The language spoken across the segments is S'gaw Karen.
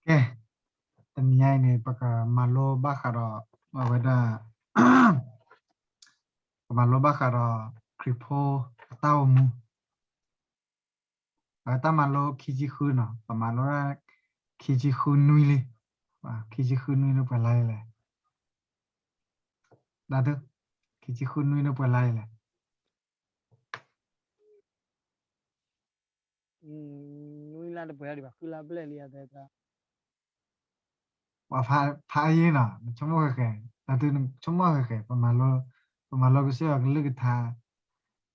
ကဲ, တနံၤညါအံၤန့ၣ် ပကမၤလိဘၣ်ဃးဒီး အဝဲဒၣ် ပမၤလိဘၣ်ဃးဒီး ခရံာ်ဖိအတၢ်အိၣ်မူ, အဝဲတၢ်မၤလိခံဆံဃုနီၤ, ပမၤလိဒၣ် ခံဆံဃုနွံလံ, ခံဆံဃုနွံလၢပှဲၤလါလဲၣ်, ဒၣ်ဒု, ခံဆံဃုနွံလၢပှဲၤလါလဲၣ်. နွံလါတပှဲၤလါဒံးဘၣ်, ဃုလါဘျဲၣ်လံ, ပှၤဖးအံၤနီၤ, နဆိကမိၣ်ဃဲဃဲ, ဒၣ်ဒု နဆိကမိၣ်ဃဲဃဲ, ပမၤလိကစၢ်ယွၤကလုၢ်ကထါ,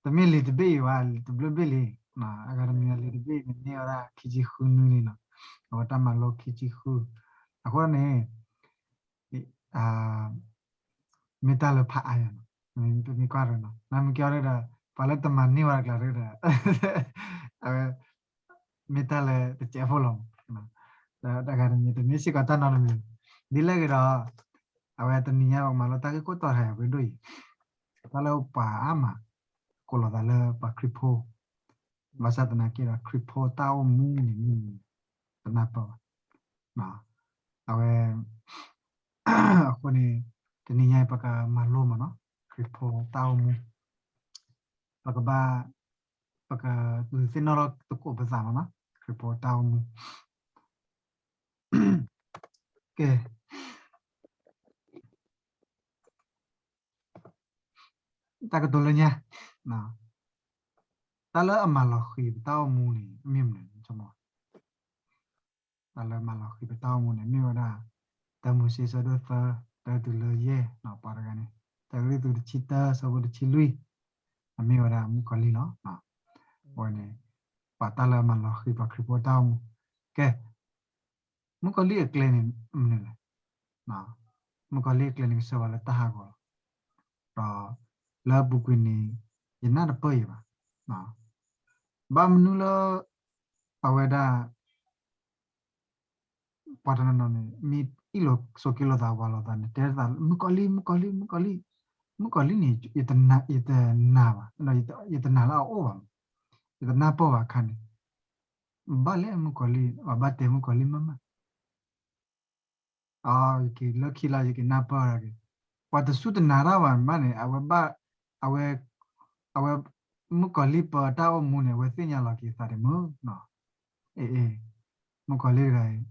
တမ့ၢ်လံာ်တဘ့ၣ်အံၤဘၣ်, လံာ်တဘျုးဘ့ၣ်လံ, အဂၤတမံၤလံာ်တဘ့ၣ်န့ၣ် န့ၢ်ဝဲဒၣ်ခံဆံဃုနွံလံနီၤ, အဝဲတၢ်မၤလိခံဆံဃု, အဃိန့ၣ် မ့ၢ်တၢ်လၢဖးအါယၤနီၤ, ပမ့ၢ်ကွၢ်ဒီးနီၤ, နမ့ၢ်ကဲအီၤဒီး ပှၤလၢတမၤန့ၢ်ဝဲဒၣ်ကျါဒီး အဝဲ မ့ၢ်တၢ်လၢတစဲးဖိလီၤမး, တဂၤတမံၤ တမ့ၢ်စ့ၢ်ကီးတၢ်နီတမံၤ, ဒ်လဲၣ်ဂ့ၤဒီး အဝဲတနံၤညါပကမၤလိတၢ်ဂ့ၢ်ခိၣ်တီတခါအံၤ ပဒိၣ်အံၤ, တၢ်လၢပှၤအါမး ကိးလိာ်သးလၢပှၤခရံာ်ဖိ, ဘၣ်ဆၣ်သနာ်က့ဒီး ခရံာ်ဖိတၢ်အိၣ်မူန့ၣ် မ့ၢ်တနၢ်ပၢၢ်ဘၣ်, အဝဲ အဃိန့ၣ် တနံၤညါအံၤ ပကမၤလိမးနီၤ, ခရံာ်ဖိတၢ်အိၣ်မူ, ပကဘၣ် ပကသ့ၣ်နီၣ်ထီၣ်သကိးပသးမးနီၤ, ခရံာ်ဖိတၢ်အိၣ်မူ, ကဲ တၢ်ကတိၤလၢညါ, တၢ်လၢအမၤလီၤဃံၤပတၢ်အိၣ်မူန့ၣ် မ့ၢ်မနုၤလဲၣ်, တၢ်လၢမၤလီၤဃံၤပတၢ်အိၣ်မူန့ၣ် မ့ၢ်ဝဲဒၣ် တၢမိၤၡ့ဆၢဒိၣ်သၢ တၢတုၤလၢယဲၢ်, ပှၤတဂၤန့ၣ် တၢကရံၣ်သူးတဆံတၢ ဆၢဖိတဆံလွံၢ်, အမ့ၢ်ဝဲဒၣ်မုၣ်ကီၤလံၢ်လီၤ. အဝဲန့ၣ် ပှၤတၢ်လၢအမၤလီၤဃံၤပှၤခရံာ်ဖိတၢ်အိၣ်မူ, ကဲ မုၣ်ကီၤလံၢ်အကျဲန့ၣ် မနုၤလဲၣ်, မုၣ်ကီၤလံၢ်အကျဲန့ၣ် ကဆှၢပှၤလၢတၢ်ဟးဂီၤလီၤ. ဒီးလၢအပူၤကွံာ်န့ၣ် ယနၢ်တပၢၢ်အံၤဘၣ်. ဘၣ်မနုၤလၢ အဝဲဒၣ် ပှၤတနီၤနီၤန့ၣ် မ့ၢ်အ့ၣ်လိာ်ဆိးက့လိာ်သးဝးလိာ်သးန့ၣ် တဲသး မုၣ်ကီၤလံၢ် မုၣ်ကီၤလံၢ် မုၣ်ကီၤလံၢ်, မုၣ်ကီၤလံၢ်န့ၣ် ယတနာ်ဘၣ်, ယတနာ်လၢအအိၣ်ဘၣ်, ယတနၢ်ပၢၢ်ဘၣ်အခါန့ၣ် ဘၣ်လဲၣ်မုၣ်ကီၤလံၢ် ပဘၣ်တဲမုၣ်ကီၤလံၢ်မးမး, ယက့ၤလၢခံလီၤ ယက့ၤနၢ်ပၢၢ်ဒၣ်က့ၤ, ပှၤတစူၢ်တနာ်တၢ်ဘၣ်မးန့ၣ် အဝဲဘၣ်, အဝဲ, အဝဲ မုၣ်ကီၤလံၢ်ပၢတၢ်အိၣ်မူန့ၣ် အဝဲသ့ၣ်ညါလီၤက့ၤအသးဒ်မုၢ်, အ့ၣ်, မုၣ်ကီၤလံၢ်တဂၤအံၤ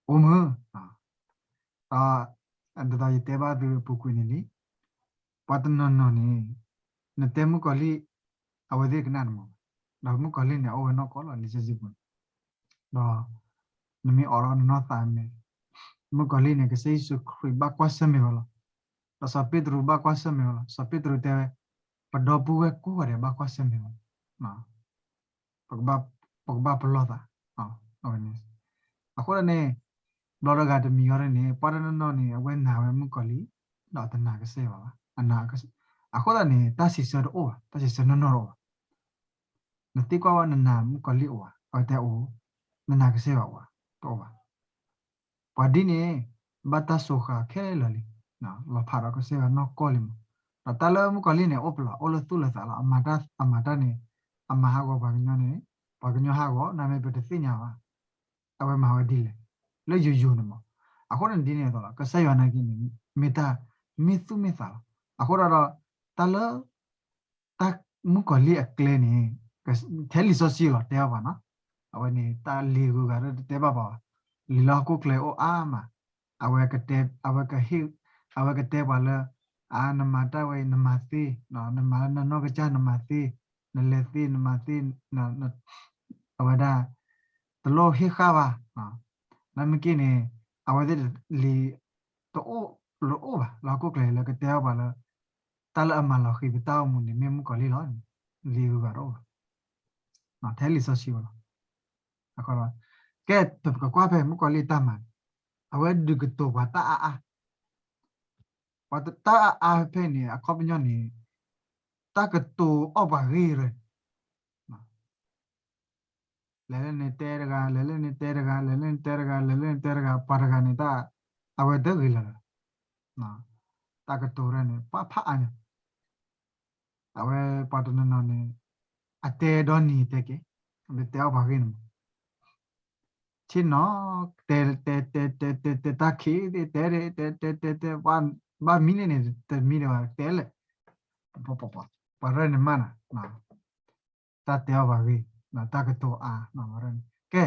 အိၣ်မုၢ်, ဒီး ဒ်သိးယတဲဘၣ်သုအပူၤကွံာ်န့ၣ်လံ ပှၤတနီၤနီၤန့ၣ် နတဲမုၣ်ကီၤလံၢ် အဝဲသ့ၣ်ကနၣ်နမး, ဒီးမုၣ်ကီၤလံၢ်န့ၣ် အအိၣ်ဝဲနီၢ်ကီၢ်လီၤ လံာ်စီဆှံပူၤန့ၣ်, ဒီး နမ့ၢ်အိးထီၣ်နနီၢ်သးမဲာ်, မုၣ်ကီၤလံၢ်န့ၣ် ကစၢ်ယ့ၣ်ၡူးခရံာ်ဘၣ်ကွၢ်ဆၢၣ်မဲာ်ဝဲလီၤ, ဒီးစီၤပ့းတရူးဘၣ်ကွၢ်ဆၢၣ်မဲာ်ဝဲလီၤ, စီၤပ့းတရူးတဲဝဲ ပဒီပုၢ်ဝဲၢ်ကိးဂၤဒဲးဘၣ်ကွၢ်ဆၢၣ်မဲာ်ဝဲလီၤ ပကဘၣ်ပလီၢ်သး, အဝဲန့ၣ်, အဃိန့ၣ် ဘျီတဂၤတမံၤဃီန့ၣ် ပှၤတနီၤနီၤန့ၣ် အဝဲနာ်ဝဲမုၣ်ကီၤလံၢ် ဒီးတနာ်ကစၢ်ယွၤဘၣ်, အဃိသတးန့ၣ် တၢ်စံးဆၢတအိၣ်ဘၣ်, တၢ်စံးဆၢနီၢ်နီၢ်တအိၣ်ဘၣ်, နသံကွၢ်ဝဲနနာ်မုၣ်ကီၤလံၢ်အိၣ်ဧါ, အဝဲတဲအိၣ်, နနာ်ကစၢ်ယွၤအိၣ်ဧါ, တအိၣ်ဘၣ် ပှၤဒ်န့ၣ် ဘၣ်တၢ်စိဃာ်ခဲလၢာ်လံ, လီၤဖးဒီးကစၢ်ယွၤနီၢ်ကီၢ်လံမး, ဒီးတၢ်လၢမုၣ်ကီၤလံၢ်န့ၣ် အိၣ်ပလီၢ် အိၣ်လၢသူၣ်လၢသးလီၤ, အမၤတၢ်န့ၣ် အမၤဟးဂီၤပှၤကညီန့ၣ်, ပှၤကညီဟးဂီၤ နမ့ၢ်ပတသ့ၣ်ညါဘၣ်, အဝဲမၤဝဲဒ်လဲၣ်, လၢယိာ်ယိာ်န့ၣ်မး, အဃိန့ၣ်ဒ်န့ၣ်အသိးလီၤ ကစၢ်ယွၤနာ်က့န့ၣ် မ့ၢ်တၢ်မ့ၢ်သူၣ်မ့ၢ်သးလီၤ, အဃိဒီး တၢ်လၢ တၢ်မုၣ်ကီၤလံၢ်အကျဲန့ၣ် ထဲလံာ်စီဆှံလီၤတဲအီၤဘၣ်နီၤ, အဝဲန့ၣ် တၢ်လံာ်ဂုၤဂၤဒီးတတဲဘၣ်ပှၤဘၣ်, လံာ်လၢဟီၣ်ခိၣ်ချၢအိၣ်အါမး, အဝဲကတဲ, အဝဲကဟ့ၣ်, အဝဲကတဲပှၤလၢ အါ နမၤတၢ်ဝဲအံၤ နမၤသ့, နမၤလၢနနီၢ်ကစၢ်နမၤသ့, နလဲၤသ့နမၤသ့, အဝဲဒၣ် တလိၣ်ဟ့ၣ်ဃာ်ဘၣ်, နမ့ၢ်က့န့ၣ် အဝဲသ့ၣ်လံာ် တအိၣ်လၢအိၣ်ဘၣ် လၢဟီၣ်ခိၣ်ချၢလၢကတဲအီၤပှၤလၢ တၢ်လၢအမၤလီၤဃံၤပတၢ်အိၣ်မူန့ၣ် မ့ၢ်မုၣ်ကီၤလံၢ်လီၤ, လံာ်ဂုၤဂၤတအိၣ်ဘၣ်, ထဲလံာ်စီဆှံဝဲလီၤ, ကဲ ပကကွၢ်ဖဲမုၣ်ကီၤလံၢ်တၢ်မၤန့ၣ် အဝဲဒုးကတိၤပှၤတၢ်အါအါ, ပှၤတၢ်အါအါဖဲန့ၣ် အခီပညီန့ၣ် တၢ်ကတိၤအီၣ်ပှၤဂ့ၢ်ရၢ လဲၤလၢန့ၣ်တဲတဂၤ လဲၤလၢန့ၣ်တဲတဂၤ လဲၤလၢန့ၣ်တဲတဂၤ လဲၤလၢန့ၣ်တဲတဂၤ ပှၤတဂၤန့ၣ်တၢ် အဝဲတဂ့ၤလၢၤလၢၤ, တၢ်ကတိၤရၢန့ၣ် ပှၤဖးအါညါ, အဝဲပှၤတနီၤနီၤန့ၣ် အတဲဒီနံၤတဲက့ၤ, အတဲအီၣ်ပှၤဂ့ၢ်န့ၣ်မး ဆ့ၣ်နီၤ, တဲ တဲ တဲ တဲ တဲ တဲ တၢ်ခံးသ့ၣ် တဲ တဲ တဲ တဲ တဲ တဲ ဘၣ်မံန့ၣ်န့ၣ် တမံဒံးဘၣ် တဲလဲၣ်, ပှၤရၢၢ်န့ၣ်မးနၤ, တၢ်တဲအီၤဘၣ်ဂ့ၤ, တၢ်ကတိၤအါ, ကဲ,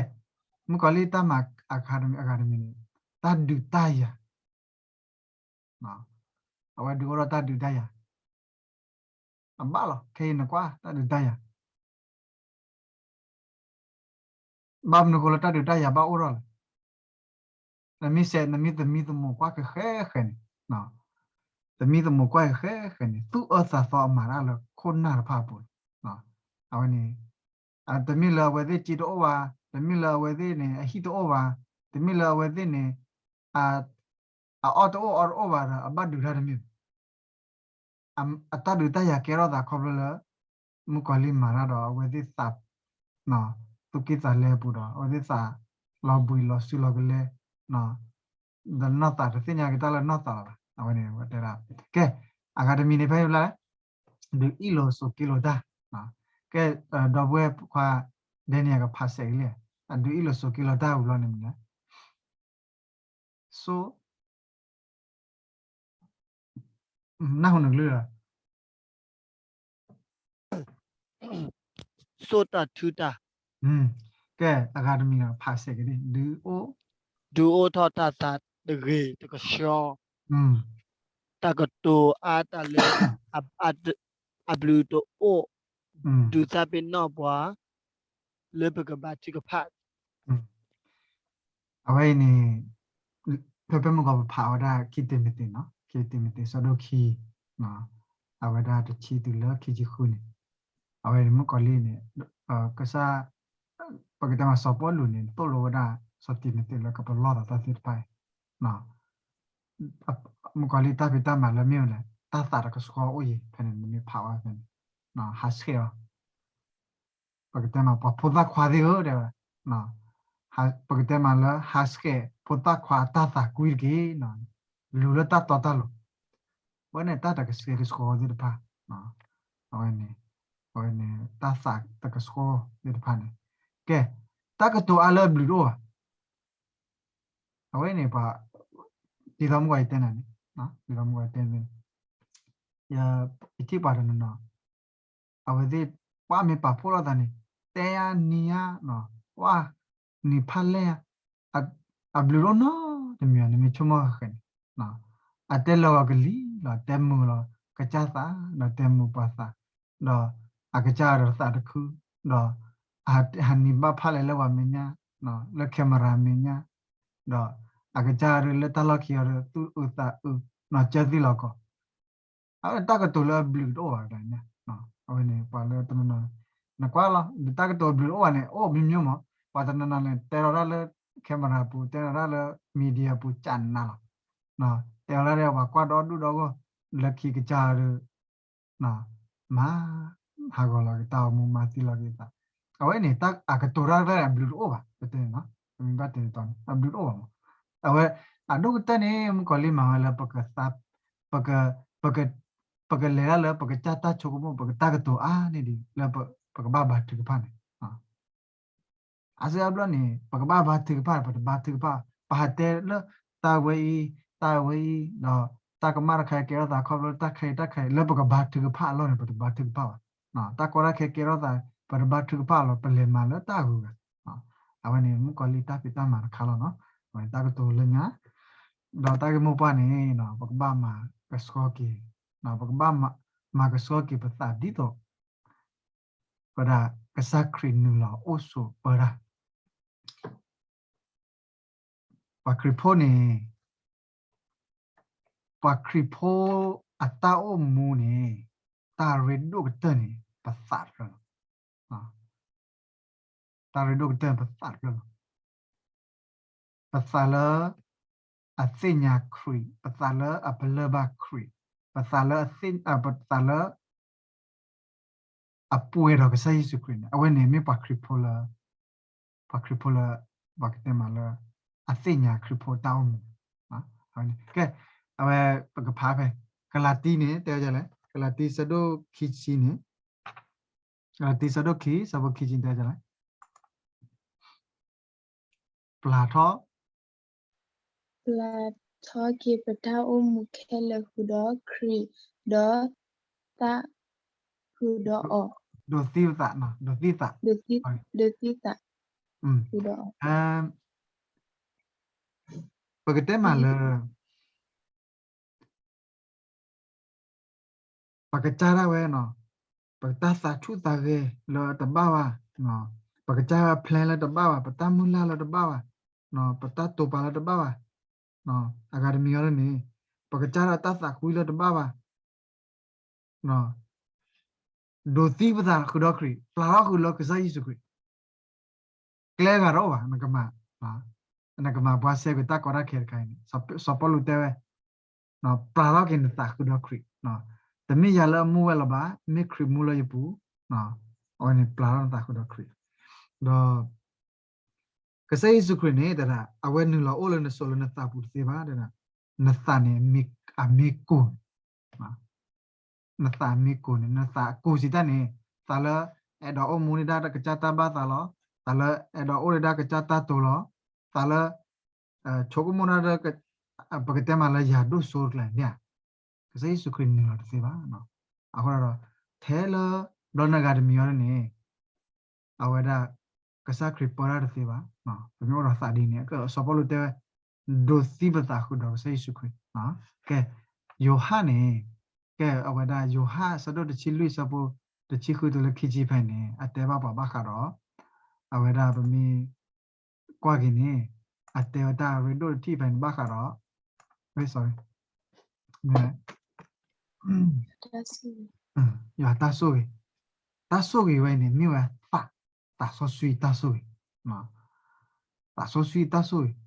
မုၣ်ကီၤလံၢ်တၢ်မၤအဂၤတမံၤအဂၤတမံၤန့ၣ်, တၢ်ဒုးတၢ်ယၤ အဝဲဒုးအိၣ်ဒီးတၢ်ဒုးတၢ်ယၤ, အဘၣ်လီၤ, ခဲအံၤနကွၢ်တၢ်ဒုးတၢ်ယၤ, ဘၣ်မနုၤဃိလၢတၢ်ဒုးတၢ်ယၤဘၣ်အိၣ်ထီၣ်လဲၣ်, နမ့ၢ်စဲး နမ့ၢ်သမံသမိးကွၢ်ကဃဲဃဲန့ၣ်, သမံသမိးကွၢ်ကဃဲဃဲန့ၣ် သူၣ်အၢသးသီအမၤတၢ်လၢခိၣ်နၢ်တဖၣ်အပူၤန့ၣ်, အဝဲန့ၣ် တမ့ၢ်လၢအဝဲသ့ၣ်စ့တအိၣ်ဘၣ်, တမ့ၢ်လၢအဝဲသ့ၣ်န့ၣ် အဟံၣ်တအိၣ်ဘၣ်, တမ့ၢ်လၢအဝဲသ့ၣ်န့ၣ် အအီၣ်တအိၣ်အီတအိၣ်ဘၣ်ဒီး အဘၣ်ဒုးတၢ်တမ့ၢ်ဘၣ်, အတၢ်ဒုးတၢ်ယၤကဲထီၣ်သးခီဖျိလၢ မုၣ်ကီၤလံၢ်မၤတၢ်ဒီး အဝဲသ့ၣ်သး သူၣ်ကံၢ်သးလဲအပူၤဒီး အဝဲသ့ၣ်သးလီၤဘှံးလီၤစုလီၤကလဲ, ဒီးနီၢ်သးတသ့ၣ်ညါက့ၤတၢ်လၢနီၢ်သးလီၤဘၣ်, အဝဲန့ၣ်ဝဲတဲဒၣ်, ကဲ, အဂၤတမံၤန့ၣ် ဖဲအံၤဘျီလဲၣ်, ဒုးအ့ၣ်လိာ်ဆိးက့လိာ်တၢ်, ကဲ, ဒီပုၢ်ဝဲၢ်ခွါ Daniel ကဖးစဲးအံၤလဲၣ်, အဒုးအ့ၣ်လိာ်ဆိးက့လိာ်တၢ်ဝံၤဘျီန့ၣ်မနုၤလဲၣ် ဆိ နၢ်ဟူနကလုၢ်လီၤ, ဆိတၢ်ထုတၢ်, ကဲ, အဂၤတမံၤဒီး ဖးစဲးက့ၤဒ် ဒုးအိၣ်, ဒုးအိၣ်ထီၣ်တၢ်သးတဂ့ၤတကဆှီ, တၢ်ကတိၤအါတၢ်လၢ အဘျုးတအိၣ်, ဒုးသးပ့ၤနီၣ်ပှၤ လၢပကဘါထုကဖၣ် အဝဲအံၤန့ၣ် ဖဲဖဲမုၢ်ဂီၤပဖးဝဲဒၣ် ခံတံၤမသ့း ခံတံၤမသ့း ဆၢဒိၣ်ခံ, အဝဲဒၣ်တဆံတုၤလၢခံဆံဃုန့ၣ်, အဝဲန့ၣ်မုၣ်ကီၤလံၢ်န့ၣ် ကစၢ် ပကတဲမးစီၤပီလူးန့ၣ် သိၣ်လိဝဲဒၣ် စီၤတံၤမသ့းလၢကပလီၢ်သးတၢ်သ့ၣ်တဖၣ်အံၤ, မုၣ်ကီၤလံၢ်တၢ်ဖံးတၢ်မၤလၢမ့ၢ်ဝဲလဲၣ် တၢ်သးတကဆှီအိၣ်ယံၤ ဖဲန့ၣ် နမ့ၢ်ဖးဝဲဖဲန့ၣ် ဟးဆှဲးအီၤ ပကတဲမး ပှၤဖိသၣ်ခွါသ့ၣ်ဧၢ တဲဝဲ, ပကတဲမးလၢ ဟးဆှဲးဖိသၣ်ခွါအတၢ်သးကွံတက့ၢ်, လူၤလၢတၢ်တီတၢ်လိၤ, အဝဲန့ၣ်တၢ်တကဆှဲကဆှီသ့ၣ်တဖၣ်, အဝဲန့ၣ် အဝဲန့ၣ် တၢ်သးတကဆှီသ့ၣ်တဖၣ်န့ၣ်, ကဲ, တၢ်ကတိၤအါလၢအဘျုးတအိၣ်ဘၣ်, အဝဲန့ၣ်ပှၤ ဒ်သိးမုၢ်ဂီၤယတဲနၤန့ၣ်, ဒ်သိးမုၢ်ဂီၤယတဲနၤန့ၣ်, ယထံၣ်ပှၤတနီၤနီၤ အဝဲသ့ၣ် ပှၤမ့ၢ်ပာ်ဖှိၣ်လိာ်သးန့ၣ် တဲအါနံၤအါ, ပှၤနံၤဖးလဲၢ်ဧါ, အဘျုးတအိၣ်နီတမံၤ နမ့ၢ်ဆိကမိၣ်ဃဲန့ၣ်, အတဲလီၤဂီၤကလံၤလီၤ တဲမုာ်လီၤ ကစၢ်သး ဒီးတဲမုာ်ပှၤသး, ဒီးအကစၢ်ဒီးသးတခု, ဒီး ဟးနံၤဘၣ်ဖးလဲၢ်လၢပှၤမဲာ်ညါ, လၢ camera မဲာ်ညါ, ဒီးအကစၢ်ဒီးလၢတၢ်လီၢ်ခံအီၤဒီး သူၣ်အုးသးအုး, နီၢ်ကၢသံလီၤကီး အဝဲတၢ်ကတိၤလၢအဘျုးတအိၣ်ဘၣ်, အဝဲန့ၣ် ပှၤလၢတနီၤနီၤ နကွၢ်လီၤ တၢ်ကတိၤအဘျုးတအိၣ်ဘၣ်န့ၣ် အိၣ်မျိုးမျိုးမး, ပှၤတနီၤနီၤန့ၣ် တဲလီၤတၢ်လၢ camera ပူၤ တဲလီၤတၢ်လၢ media ပူၤ ကနၤလီၤ, တဲလီၤတၢ်ဒီးပှၤကွၢ်ဒီဒူၣ်ဒီဂီၢ် လၢခံကစၢ်ဒီး မၤ ဟးဂီၤလီၤက့ၤတၢ်အိၣ်မူ မၤသံလီၤက့ၤသး, အဝဲန့ၣ် အကတိၤတၢ်တဖၣ်န့ၣ် အဘျုးတအိၣ်ဘၣ်, ပတဲန့ၣ် ပမ့ၢ်ဘၣ်တဲန့ၣ် အဘျုးတအိၣ်ဘၣ်မး, အဝဲ အဒိၣ်ကတၢၢ်န့ၣ် မုၣ်ကီၤလံၢ်မၤဝဲလၢ ပက ပက ပကလဲၤတၢ်လၢ ပကစၢ်တၢ်ဆိကမိၣ် ပကတၢ်ကတိၤအါန့ၢ်ဒံး လၢပကဘၣ်ဘါထုကဖၣ်န့ၣ် အါစုအါဘျီန့ၣ် ပကဘၣ်ဘါထုကဖၣ် ပတဘါထုကဖၣ် ပဟးတဲလၢ တၢ်ဝဲအံၤ တၢ်ဝဲအံၤ ဒီးတၢ်ကမၣ်တခါအံၤကဲထီၣ်သးခီဖျိတၢ်ခဲအံၤတၢ်ခဲအံၤ လၢပကဘါထုကဖၣ်အလီၢ်န့ၣ် ပတဘါထုကဖၣ်ဘၣ်. တၢ်ကီတၢ်ခဲကဲထီၣ်သး ပတဘါထုကဖၣ်လီၤ ပလဲၤမၤလၢတၢ်အဂုၤအဂၤ. အဝဲန့ၣ် မုၣ်ကီၤလံၢ်တၢ်ဖံးတၢ်မၤတခါလီၤနီၤ. အဝဲန့ၣ်တၢ်ကတိၤလၢညါ ဒီးတၢ်ဂ့ၢ်မိၢ်ပှၢ်န့ၣ် ပကဘၣ်မၤကဆှီက့ၤ ပကဘၣ်မၤကဆှီက့ၤပသးဒ်သိး ပဒၣ်ကစၢ်ခရံာ်နုာ်လီၤအိၣ်ဆိးပၢတၢ် ပှၤခရံာ်ဖိန့ၣ် ပှၤခရံာ်ဖိအတၢ်အိၣ်မူန့ၣ် တၢ်ရ့ဒိၣ်ကတၢၢ်န့ၣ် ပသးတဖျၢၣ်လီၤ. တၢ်ရ့ဒိၣ်ကတၢၢ်န့ၣ် ပသးတဖျၢၣ်လီၤ. ပသးလၢအသ့ၣ်ညါခရံာ်, ပသးလၢအပလၢၢ်ဘၣ်ခရံာ်, ပသးလၢအသ့ၣ်, ပသးလၢ အပှဲၤဒီးကစၢ်ယ့ၣ်ၡူးခရံာ်န့ၣ် အဝဲန့ၣ်မ့ၢ်ပှၤခရံာ်ဖိလၢ ပှၤခရံာ်ဖိလၢ ပှၤကတဲမးလၢ အသ့ၣ်ညါခရံာ်ဖိတၢ်အိၣ်မူ. ကဲ, အဝဲပကဖးဖဲ ကလၤတံန့ၣ် တဲဝဲဒ်လဲၣ်, ကလၤတံဆၢဒိၣ်ခံဆံန့ၣ်, ကလၤတံဆၢဒိၣ်ခံ ဆၢဖိခံဆံန့ၣ် တဲဝဲဒ်လဲၣ်. ပျၢ်ထီၣ် ပျၢ်ထီၣ်က့ၤပတၢ်အိၣ်မူခဲလၢာ်ဃုာ်ဒီးခရံာ်, ဒီးသးဃုာ်ဒီးအီၤ, ဒိးသံပသး, ဒိးသံသး, ဒိးသံသး, ဃုာ်ဒီးအီၤ. ပကတဲမးလၢ ပကစၢ်ဒၣ်ဝဲနီၤ, ပတၢ်သးဆူၣ်သးဂဲၤလၢတဘၣ်ဘၣ်, ပကစၢ် plan လၢတဘၣ်ဘၣ်, ပတၢ်မုၢ်လၢ်လၢတဘၣ်ဘၣ်, ပတၢ်တိာ်ပာ်လၢတဘၣ်ဘၣ်, အဂၤတမံၤအီၤန့ၣ်, ပကစၢ်ဒၣ်တၢ်သးကွံလၢတဘၣ်ဘၣ် ဒိးသံပသးဃုာ်ဒီးခရံာ်, ပျၢ်ထီၣ်ဃုာ်လၢကစၢ်ယ့ၣ်ၡူးခရံာ်, ကျဲဂၤတအိၣ်ဘၣ်, နကမၤ, နကမၤဘှါရှဲကွံာ်တၢ်ကီတၢ်ခဲတခါအံၤန့ၣ်, စီၤပီလူးတဲဝဲ, ပျၢ်ထီၣ်က့ၤနသးဃုာ်ဒီးခရံာ်, တမ့ၢ်ယၤလၢအမူဝဲလၢၤဘၣ်, မ့ၢ်ခရံာ်မူလၢယပူၤ, အဝဲန့ၣ်ပျၢ်ထီၣ်နသးဃုာ်ဒီးခရံာ်, ဒီး ကစၢ်ယ့ၣ်ၡူးခရံာ်န့ၣ် တဲဒၣ် အဝဲနုာ်လီၤအိၣ်လၢနစိၤလၢနသးပူၤတသ့ဘၣ်, နသးန့ၣ် အမ့ၢ်ကိၢ်န့ၣ်, နသးအမ့ၢ်ကိၢ်န့ၣ် နသးအကိၢ်စံးတၢ်န့ၣ်, သးလၢအဲၣ်ဒိးအိၣ်မူန့ၢ်ဒၣ်ကစၢ်တၢ်ဘၣ်သးလီၤ, သးလၢအဲၣ်ဒိးအိၣ်ဒၣ်ကစၢ်တၢ်တိာ်လီၤ, သးလၢ ဆိကမိၣ်ဒၣ် ပကတဲမးလၢယၤဒိၣ်စိတကျါန့ၣ်, ကစၢ်ယ့ၣ်ၡူးခရံာ်နုာ်လီၤတသ့ဘၣ်, အဃိဒီး ထဲလၢ ဘျီနဂၤတမံၤအီၤန့ၣ် အဝဲဒၣ် ကစၢ်ခရံာ်ပၢတၢ်တသ့ဘၣ်, ပမ့ၢ်အိၣ်ဒီးသးဒ်န့ၣ် စီၤပီလူးတဲဝဲ ဒိးသံပသးဃုာ်ဒီးကစၢ်ယ့ၣ်ၡူးခရံာ်, ကဲ ယိၤဟၣ်န့ၣ်, ကဲ အဝဲဒၣ်ယိၤဟၣ်အဆၢဒိၣ်တဆံလွံၢ်အဆၢဖိ တဆံဃုတုၤလၢခံဆံဖဲန့ၣ် အတဲဘၣ်ပှၤဘၣ်ဃးဒီး အဝဲဒၣ်ပမ့ၢ် ကွၢ်က့ၤန့ၣ် အတဲဝဲတၢ်အရ့ဒိၣ်တထံၣ်ဖဲန့ၣ်ဘၣ်ဃးဒီး ယွၤတၢ်ဆိၣ်ဂ့ၤ, တၢ်ဆိၣ်ဂ့ၤဝဲန့ၣ် မ့ၢ်ဝဲ သးစီဆှံတၢ်ဆိၣ်ဂ့ၤ, သးစီဆှံတၢ်ဆိၣ်ဂ့ၤ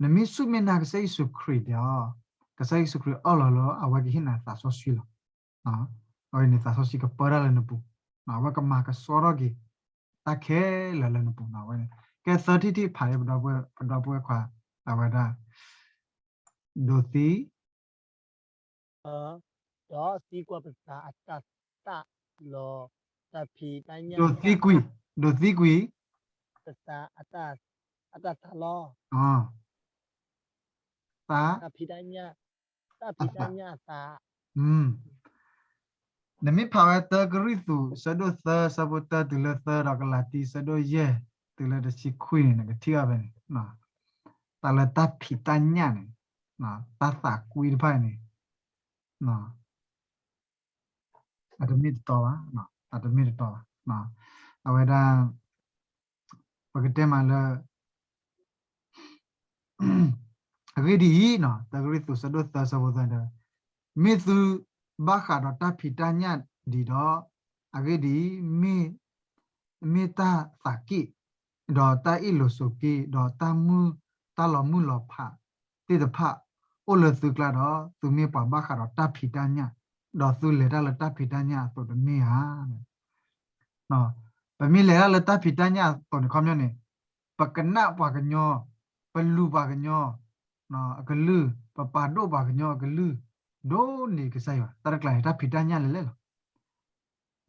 နမ့ၢ်ဆူၣ်မ့ၢ်နာ်ကစၢ်ယ့ၣ်ၡူးခရံာ်ဒီး ကစၢ်ယ့ၣ်ၡူးခရံာ်အၢၣ်လီၤလၢအဝဲကဟ့ၣ်နၤသးစီဆှံလီၤ. အဝဲန့ၣ် သးစီဆှံကပၢတၢ်လၢနပူၤ, အဝဲကမၤကဆှီထီၣ်က့ၤ တၢ်ခဲလၢာ်လၢနပူၤ, အဝဲန့ၣ် ကဲသၢထံၣ်တထံၣ်ဖးလၢပဒီပုၢ်ဝဲၢ်ခွါ အဝဲဒၣ် ဒိးသံ ဒီးသံကွံာ်ပသးအတၢ်သၣ်လီၤ, တၢ်ဖံးတၢ်ညၣ်, ဒိးသံကွံာ်, ဒိးသံကွံာ် ပသးအတၢ်သၣ်လီၤ, သး, တၢ်ဖံးတၢ်ညၣ်, တၢ်ဖံးတၢ်ညၣ်အသး, နမ့ၢ်ဖးဝဲတၢကရံၣ်သူး ဆၢဒိၣ်သၢ ဆၢဖိတၢတုၤလၢသၢ ဒီးကလၤတံ ဆၢဒိၣ်ယဲၢ် တုၤလၢတဆံခွံန့ၣ် နကထံၣ်အီၤဖဲန့ၣ်, တၢ်လၢတၢ်ဖံးတၢ်ညၣ်န့ၣ်, တၢ်သးကွံတဖၣ်န့ၣ် အတမ့ၢ်တတီဘၣ်, အတမ့ၢ်တတီဘၣ်, အဝဲဒၣ် ပကတဲမးလၢ အဂ့ၢ်ဒ်အံၤ, တၢကရံၣ်သူး ဆၢဒိၣ်သၢ ဆၢဖိသၢ မ့ၢ်သုဘၣ်ဃးဒီးတၢ်ဖံးတၢ်ညၣ်ဒံးဒီး, အဂ့ၢ်ဒ်အံၤ, မ့ၢ်တၢ်သးက့ၣ်, ဒီးတၢ်အ့ၣ်လိာ်ဆိးက့, ဒီးတၢ်မုၢ်, တၢ်လီၤမုၢ်လီၤဖးသ့ၣ်တဖၣ် အိၣ်လၢသုကျါဒီး သုမ့ၢ်ပှၤဘၣ်ဃးဒီးတၢ်ဖံးတၢ်ညၣ်, ဒီးသုလဲၤတၢ်လၢတၢ်ဖံးတၢ်ညၣ်အသိးတမ့ၢ်ဧါ. ပမ့ၢ်လဲၤတၢ်လၢတၢ်ဖံးတၢ်ညၣ်အသိးန့ၣ် ခီပညီန့ၣ်, ပကနၣ်ပှၤကညီ, ပလူၤပှၤကညီအကလုၢ်, ပပာ်ဒိၣ်ပှၤကညီအကလုၢ်, ဒိၣ်န့ၢ်ကစၢ်ယွၤ, တၢ်တကျါန့ၣ် တၢ်ဖံးတၢ်ညၣ်လဲၣ်လဲၣ်လီၤ.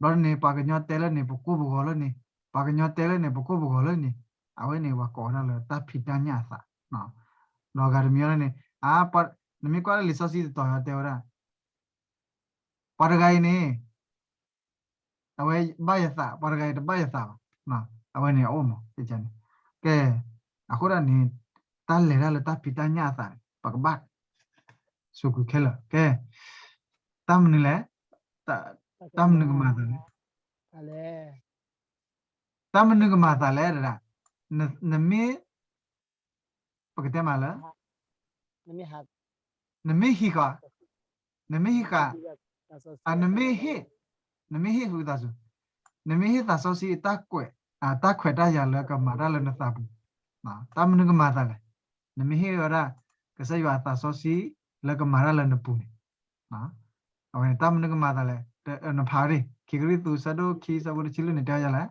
ဘျီန့ၣ် ပှၤကညီတဲလၢန့ၣ် ပကိၢ်ပဂီၤလၢန့ၣ်, ပှၤကညီတဲလၢန့ၣ် ပကိၢ်ပဂီၤလၢန့ၣ်, အဝဲန့ၣ် ပှၤကိးဝဲဒၣ်လၢတၢ်ဖံးတၢ်ညၣ်အသး, ဒီးဂၤတမံၤန့ၣ်, နမ့ၢ်ကွၢ်လၢလံာ်စီဆှံတတီၤ တဲဝဲဒၣ် ပှၤတဂၤအံၤန့ၣ် အဝဲဘၣ်ယသး, ပှၤတဂၤအံၤတဘၣ်ယသးဘၣ်, အဝဲန့ၣ်အအိၣ်မးန့ၣ်, ကဲ, အဃိဒၣ်န့ၣ် တၢ်လဲၤတၢ်လၢတၢ်ဖံးတၢ်ညၣ်အသးန့ၣ် ပကဘၣ် စူးကွံာ်ခဲလၢာ်, ကဲ, တၢ်မနုၤလဲၣ်, တၢ်မနုၤကမၤသးလဲၣ်, တၢ်မနုၤကမၤသးလဲၣ်, နမ့ၢ် ပကတဲမးလၢ နမ့ၢ်ဟံးဃာ်, နမ့ၢ်ဟံးဃာ်, နမ့ၢ်ဟ့ၣ်, နမ့ၢ်ဟ့ၣ်ဃုာ်သးစူၤ, နမ့ၢ်ဟ့ၣ်သးစီဆှံ တၢ်ခွဲးတၢ်ယာ်လၢကမၤတၢ်လၢနသးပူၤ, တၢ်မနုၤကမၤသးလဲၣ်, နမ့ၢ်ဟ့ၣ်ဝဲဒၣ် ကစၢ်ယွၤအသးစီဆှံလၢကမၤတၢ်လၢနပူၤန့ၣ်, အဝဲန့ၣ် တၢ်မနုၤကမၤသးလဲၣ်, နဖးဝဲဒၣ် ခံကရံၣ်သူး ဆၢဒိၣ်ခံ ဆၢဖိတဆံလွံၢ်န့ၣ် တဲဝဲဒ်လဲၣ်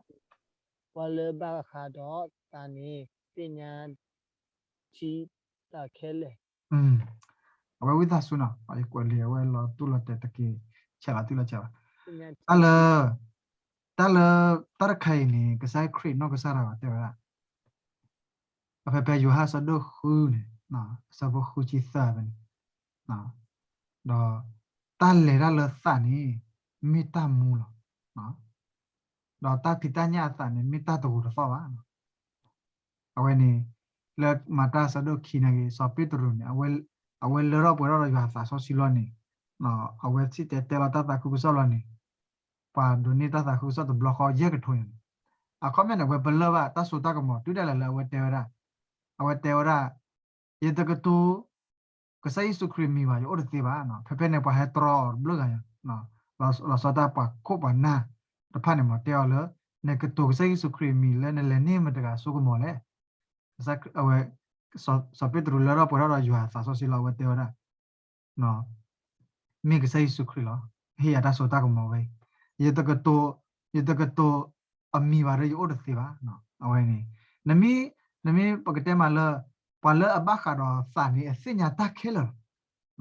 ပှၤလၢဘၣ်ဃးဒီးသးန့ၣ် သ့ၣ်ညါ ထံသးခဲလၢာ်, အဝဲဝံသးစူၤနီၤ, ယကွဲးလံာ်အဝဲလီၤတူၢ်လီၤတဲာ်တက့ၢ်, ဆဲးလီၤတူၢ်လီၤဆဲးလီၤ, တၢ်လၢ, တၢ်လၢ, တၢ်တခါအံၤန့ၣ် ကစၢ်ခရံာ်နီၢ်ကစၢ်ဒၣ်ဝဲတဲဝဲဒၣ်, ဖဲဖဲယိၤဟၣ်ဆၢဒိၣ်ဃုန့ၣ် ဆၢဖိဃုဆံသၢဖဲန့ၣ်, ဒီးတၢ်လဲၤတၢ်လၢသးန့ၣ် မ့ၢ်တၢ်မူလီၤ. ဒီးတၢ်ဖံးတၢ်ညၣ်အသးန့ၣ် မ့ၢ်တၢ်တဂိာ်တသီၣ်ဘၣ်. အဝဲန့ၣ် လၢမၤတၢ်ဆၢဒိၣ်ခံနာ်က့ စီၤပ့းတရူးန့ၣ် အဝဲလၢထီၣ်ပှဲၤထီၣ်ဒီးယွၤအသးစီဆှံလီၤန့ၣ်, အဝဲစံၣ်တဲၤတဲလီၤတၢ်သးခုကစီၣ်လီၤန့ၣ်, ပှၤဒိးန့ၢ်တၢ်သးခုကစီၣ်တဘျီဃီယဲၢ်ကထိညါန့ၣ်, အခီပညီန့ၣ် အဝဲပလၢၢ်ဘၣ်တၢ်စိတၢ်ကမီၤ တုၤဒၣ်လဲာ်လၢအဝဲတဲဝဲဒၣ်, အဝဲတဲဝဲဒၣ်, ယတကတိၤ ကစၢ်ယ့ၣ်ၡူးခရံာ်အမံၤဘၣ် ယအိၣ်တသ့ဘၣ်. ဖဲဖဲန့ၣ် ပှၤဟဲတြီအီၤတဘျုးဂၤညါ, လီၤဆီဒၣ်ပှၤခိၣ်ပှၤနၢ်တဖၣ်န့ၣ်မ့ၢ်တဲအီၤလၢ နကတိၤကစၢ်ယ့ၣ်ၡူးခရံာ်အမံၤလၢနလဲၤန့ၢ်မတၤတဂၤအစိကမီၤလဲၣ်. အဝဲ စီၤပ့းတရူးလၢထီၣ်ပှဲၤထီၣ်ဒီးယွၤအသးစီဆှံလီၤ အဝဲတဲဝဲဒၣ် မ့ၢ်ကစၢ်ယ့ၣ်ၡူးခရံာ်လီၤ. ဟ့ၣ်ယၤတၢ်စိတၢ်ကမီၤဝဲအံၤ, ယတကတိၤ, ယတကတိၤအမံၤဘၣ်ဒီးယအိၣ်တသ့ဘၣ်. အဝဲန့ၣ် နမ့ၢ်, နမ့ၢ်ပကတဲမးလၢ ပှၤလၢအဘၣ်ဃးဒီးသးန့ၣ် အသ့ၣ်ညါတၢ်ခဲလၢာ်လီ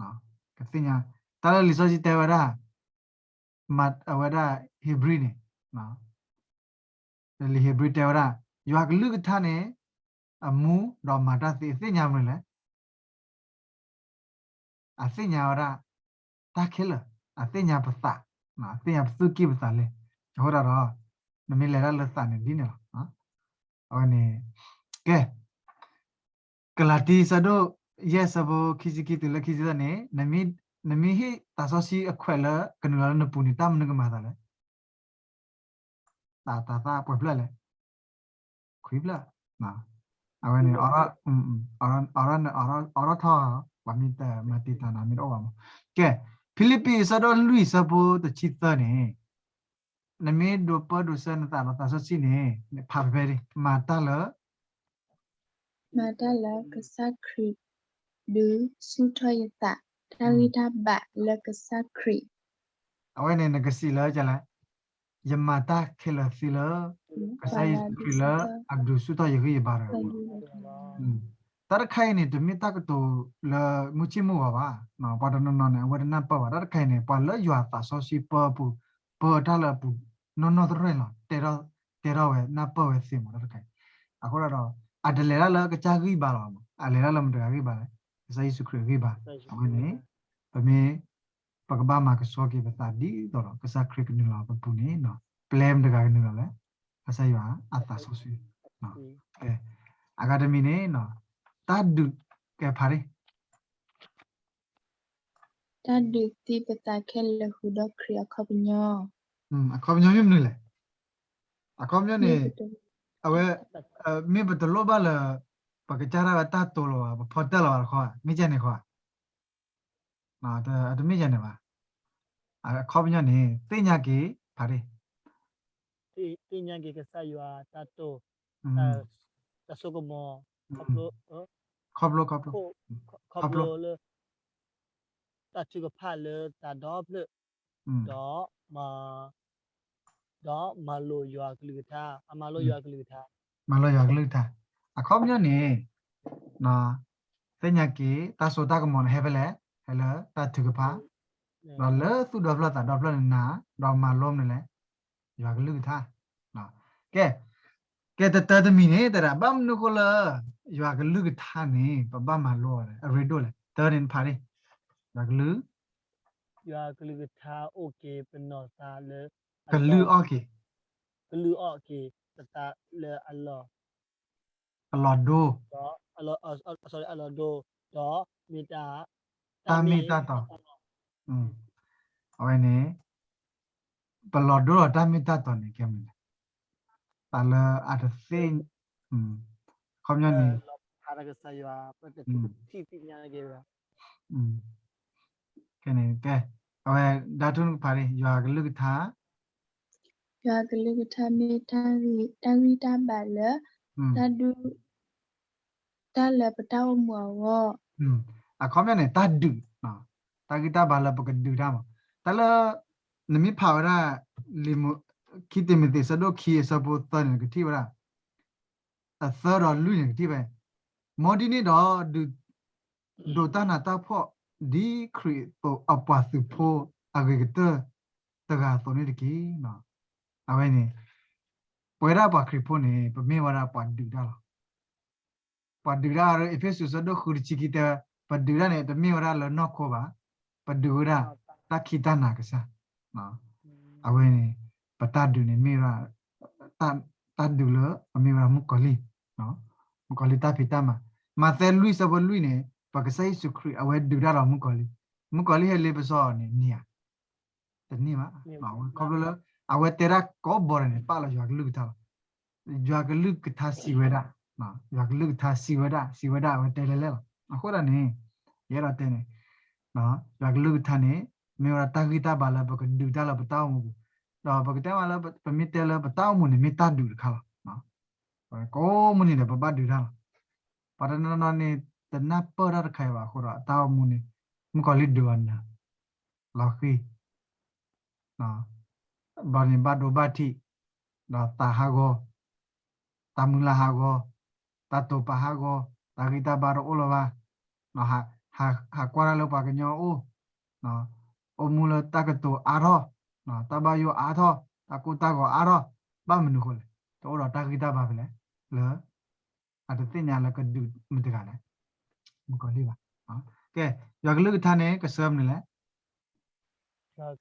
ၤ. ကသ့ၣ်ညါ, တၢ်လၢလံာ်စီဆှံတဲဝဲဒၣ် အဝဲဒၣ်ဟ့းဘြံၤန့ၣ်, လံာ်ဟ့းဘြံၤတဲဝဲဒၣ်, ယွၤကလုၢ်ကထါန့ၣ် အမူဒီးမၤတၢ်သ့ အသ့ၣ်ညါမနုၤလဲၣ်. အသ့ၣ်ညါဝဲဒၣ် တၢ်ခဲလၢာ်, အသ့ၣ်ညါပသး, အသ့ၣ်ညါပသူၣ်ကံၢ်ပသးလဲ, အဃိဒၣ်ဒီး နမ့ၢ်လဲၤတၢ်လၢသးန့ၣ်ဒ်န့ၣ်လီၤ. အဝဲန့ၣ် ကဲ ကလၤတံ ဆၢဒိၣ်ယဲၢ် ဆၢဖိခံဆံခံတုၤလၢခံဆံသၢန့ၣ်, နမ့ၢ်ဟ့ၣ်သးစီဆှံအခွဲးလၢကနုာ်လီၤလၢနပူၤန့ၣ် တၢ်မနုၤကမၤသးလဲၣ်. တၤသၣ်ပှဲၤဖျၢၣ်လဲၣ်, ခွံဖျၢၣ်, အဝဲန့ၣ် အိးထီၣ်ထီၣ်, ပှၤမ့ၢ်တမၤတံာ်တာ်နၤ မ့ၢ်တအိၣ်ဘၣ်မး. ကဲ, ဖံလံးပံး ဆၢဒိၣ်လွံၢ် ဆၢဖိတဆံသၢန့ၣ်, နမ့ၢ်ဒိးပၢဒိးဆှၢနသးဒီးသးစီဆှံန့ၣ် ဖးဖဲဖဲ မၤတၢ်လၢ မၤတၢ်လၢကစၢ်ခရံာ်ဒုးဆူၣ်ထီၣ်ယသး, တၢ်ဂံၢ်တၢ်ဘါလၢကစၢ်ခရံာ်. အဝဲန့ၣ်နကစံးလၢလဲၣ်, ယမၤတၢ်ခဲလၢာ်သ့လၢ ကစၢ်ယ့ၣ်ၡူးခရံာ်လၢအဒုးဆူၣ်ထီၣ်ယဂံၢ်ယဘါတဂၤ. တၢ်တခါအံၤန့ၣ် တမ့ၢ်တၢ်ကတိၤလၢမုၢ်ဆ့ၣ်မုၢ်ဂီၤဘၣ်. ပှၤတနီၤနီၤန့ၣ် အဝဲတနၢ်ပၢၢ်ဘၣ်. တၢ်တခါအံၤန့ၣ် ပှၤလၢယွၤသးစီဆှံပၢပူၤ ပၢတၢ်လၢအပူၤ နီၢ်နီၢ်တရၢၢ်လီၤ. တဲထီၣ်ဝဲနၢ်ပၢၢ်ဝဲသ့မး တၢ်တခါအံၤ. အဃိဒီး အတလဲၤတၢ်လၢကစၢ်ဂံၢ်ဘါလီၤ. အလဲၤတၢ်လၢမတၤတဂၤဂံၢ်ဘါလဲၣ်, ကစၢ်ယ့ၣ်ၡူးခရံာ်အဂံၢ်ဘါ. အဝဲန့ၣ် ပမ့ၢ် ပကဘၣ်မၤကဆှီက့ၤပသးဒ်သိးဒီး ကစၢ်ခရံာ်ကနုာ်လီၤပပူၤန့ၣ် ပျဲမတၤတဂၤကနုာ်လီၤလဲၣ်, ကစၢ်ယွၤအသးစီဆှံ. အဂၤတမံၤန့ၣ် တၢ်ဒုးကဲဖးရံၣ် တၢ်ဒုးသံပသးခဲလၢာ်ဃုာ်ဒီးခရံာ်အခီပညီ. အခီပညီမ့ၢ်မနုၤလဲၣ်. အခီပညီန့ၣ် အဝဲ မ့ၢ်ပတလိၣ်ဘၣ်လၢ ပကစၢ်ဒၣ်ဝဲတၢ်တိာ်လီၤဘၣ်, ပဖီတၢၢ်လီၤဘၣ်တခီ, မ့ၢ်ကန့ၣ်ဃီဧါ. တမ့ၢ်ကန့ၣ်ဘၣ်. အခီပညီန့ၣ် သ့ၣ်ညါက့ၤ ဖးရံၣ် သ့ၣ်ညါက့ၤကစၢ်ယွၤတၢ်တိာ်, တၢ်စိကမီၤ, ခီဖျိ, ခီဖျိ, ခီဖျိ, ခီဖျိလၢ တၢ်ထုကဖၣ်လၢသးဒီဖျၢၣ်, ဒီး, ဒီးမၤလိယွၤကလုၢ်ကထါ, အမၤလိယွၤကလုၢ်ကထါ, မၤလိယွၤကလုၢ်ကထါ. အခီပညီန့ၣ် သ့ၣ်ညါက့ၤ တၢ်စိတၢ်ကမီၤန့ၣ် ဟဲဖဲလဲၣ်, ဟဲလၢတၢ်ထုကဖၣ်, ဒီးလၢသူၣ်ဒီဖျၢၣ်သးဒီဖျၢၣ်န့ၣ်နၤ, ဒီးမၤလိမနုၤလဲၣ်, ယွၤကလုၢ်ကထါ. ကဲ, ကဲတတၢတမံၤန့ၣ် တဲဒၣ် ဘၣ်မနုၤဃိလၢ ယွၤကလုၢ်ကထါန့ၣ် ပဘၣ်မၤလိအီၤလဲၣ်, အရ့ဒိၣ်လဲၣ်. တၢန့ၣ်ဖးရံၣ်, ယွၤကလုၢ်, ယွၤကလုၢ်ကထါအိၣ်က့ၤပနီၢ်သးလၢ ကလုၢ်အီၣ်က့ၤ, ကလုၢ်အီၣ်က့ၤပသးလၢအလီၢ် အလီၢ်ဒိ, အလီၢ်ဒိ, ဒီးမ့ၢ်တၢ်, တၢ်မ့ၢ်တၢ်တီ, အဝဲန့ၣ် ပလီၢ်ဒိဒီးတၢ်မ့ၢ်တၢ်တီန့ၣ် ကဲမနုၤလဲၣ်, တၢ်လၢအတသ့ၣ်, ခီပညီန့ၣ် ကဲန့ၣ် ကဲ, အဝဲ ဒါထူနကဖးန့ၣ် ယွၤကလုၢ်ကထါ ယွၤကလုၢ်ကထါမ့ၢ်တၢ်ဂံၢ်တၢ်ဘါလၢ တၢ်ဒုး တၢ်လၢပတၢ်အိၣ်မူအဂီၢ်. အခီပညီန့ၣ် တၢ်ဒုး, တၢ်ဂံၢ်တၢ်ဘါလၢပကဒုးတၢ်မး. တၢ်လၢ နမ့ၢ်ဖးဝဲဒၣ် ခံတံၤမသ့း ဆၢဒိၣ်ခံ အဆၢဖိသၢန့ၣ် နကထံၣ်ဝဲဒၣ် အသၢဒီးလွံၢ်န့ၣ် နကထံၣ်ဝဲ, မ်ဒ်န့ၣ်ဒီး ဒုး ဒိးတၢ်နးတၢ်ဖှီၣ် ဒ်ခရံာ်အပှၤသုးဖိအဂ့ၤကတၢၢ်တဂၤအသိးန့ၣ်တက့ၢ်. အဝဲန့ၣ် ပဝဲဒၣ်ပှၤခရံာ်ဖိန့ၣ် ပမ့ၢ်ဝဲဒၣ်ပှၤဒုးတၢ်လီၤ. ပှၤဒုးတၢ်အံၤ အ့းဖ့းစူး အဆၢဒိၣ်ဃု တဆံခံ တဲဝဲ, ပဒုးတၢ်န့ၣ် တမ့ၢ်ဝဲဒၣ်လၢနီၢ်ခိဘၣ်, ပဒုးဝဲဒၣ်တၢ်ခံးတၢ်နၤကစၢ်. အဝဲန့ၣ် ပတၢ်ဒုးန့ၣ်မ့ၢ်ဝဲဒၣ် တၢ်ဒုးလၢအမ့ၢ်ဝဲဒၣ်မုၣ်ကီၤလံၢ်, မုၣ်ကီၤလံၢ်တၢ်ဖံးတၢ်မၤ. မးသဲလွံၢ် ဆၢဖိလွံၢ်န့ၣ် ပကစၢ်ယ့ၣ်ၡူးခရံာ် အဝဲဒုးတၢ်ဒီးမုၣ်ကီၤလံၢ်, မုၣ်ကီၤလံၢ်ဟဲလ့ပစီအီၤန့ၣ် န့ၢ်ဧါ, တန့ၢ်ဘၣ်. ခီဖျိလၢ အဝဲတဲတၢ်ကိးဘီန့ၣ် ပာ်လီၤယွၤကလုၢ်ကထါလီၤ. ယွၤကလုၢ်ကထါစံးဝဲဒၣ်, ယွၤကလုၢ်ကထါစံးဝဲဒၣ်, စံးဝဲဒၣ် အဝဲတဲလဲၣ်လဲၣ်လီၤ. အဃိသတးန့ၣ် ယအဲၣ်ဒိးတဲန့ၣ် ယွၤကလုၢ်ကထါန့ၣ် မ့ၢ်ဝဲဒၣ်တၢ်ဂံၢ်တၢ်ဘါလၢပကဒုးတၢ်လၢပတၢ်အိၣ်မူပူၤ, ဒီးပကတဲမးလၢ ပမ့ၢ်တဲလၢပတၢ်အိၣ်မူန့ၣ် မ့ၢ်တၢ်ဒုးတခါလီၤ. ကိးမုၢ်နံၤဒီးပဘၣ်ဒုးတၢ်လီၤ. ပှၤတနီၤနီၤန့ၣ် တနၢ်ပၢၢ်တၢ်တခါအံၤဘၣ်အဃိဒီး အတၢ်အိၣ်မူန့ၣ် မုၣ်ကီၤလံၢ်ဒုးအီၤနၢၤ လီၤဃံၤ ဘၣ်န့ၣ်ဘၣ်ဒိဘၣ်ထံး, ဒီးသးဟးဂီၤ, တၢ်မုၢ်လၢ်ဟးဂီၤ, တၢ်တိာ်ပာ်ဟးဂီၤ, တၢ်ဂံၢ်တၢ်ဘါတအိၣ်လၢၤဘၣ်, ဟးကွၢ်တၢ်လၢပှၤကညီအအိၣ်, အိၣ်မူလၢတၢ်ကတိၤအါထီၣ်, တၢ်ဘၣ်ယိၣ်အါထီၣ်, တၢ်ကိၢ်တၢ်ဂီၤအါထီၣ်, ဘၣ်မနုၤဃိလဲၣ်, တအိၣ်ဒီးတၢ်ဂံၢ်တၢ်ဘါဖဲလဲၣ်, လၢ အတသ့ၣ်ညါလၢကဒုးမတၤတဂၤလဲၣ်, မုၣ်ကီၤလံၢ်ဘၣ်. ကဲ, ယွၤကလုၢ်ကထါန့ၣ် ကဆှၢမနုၤလဲၣ်.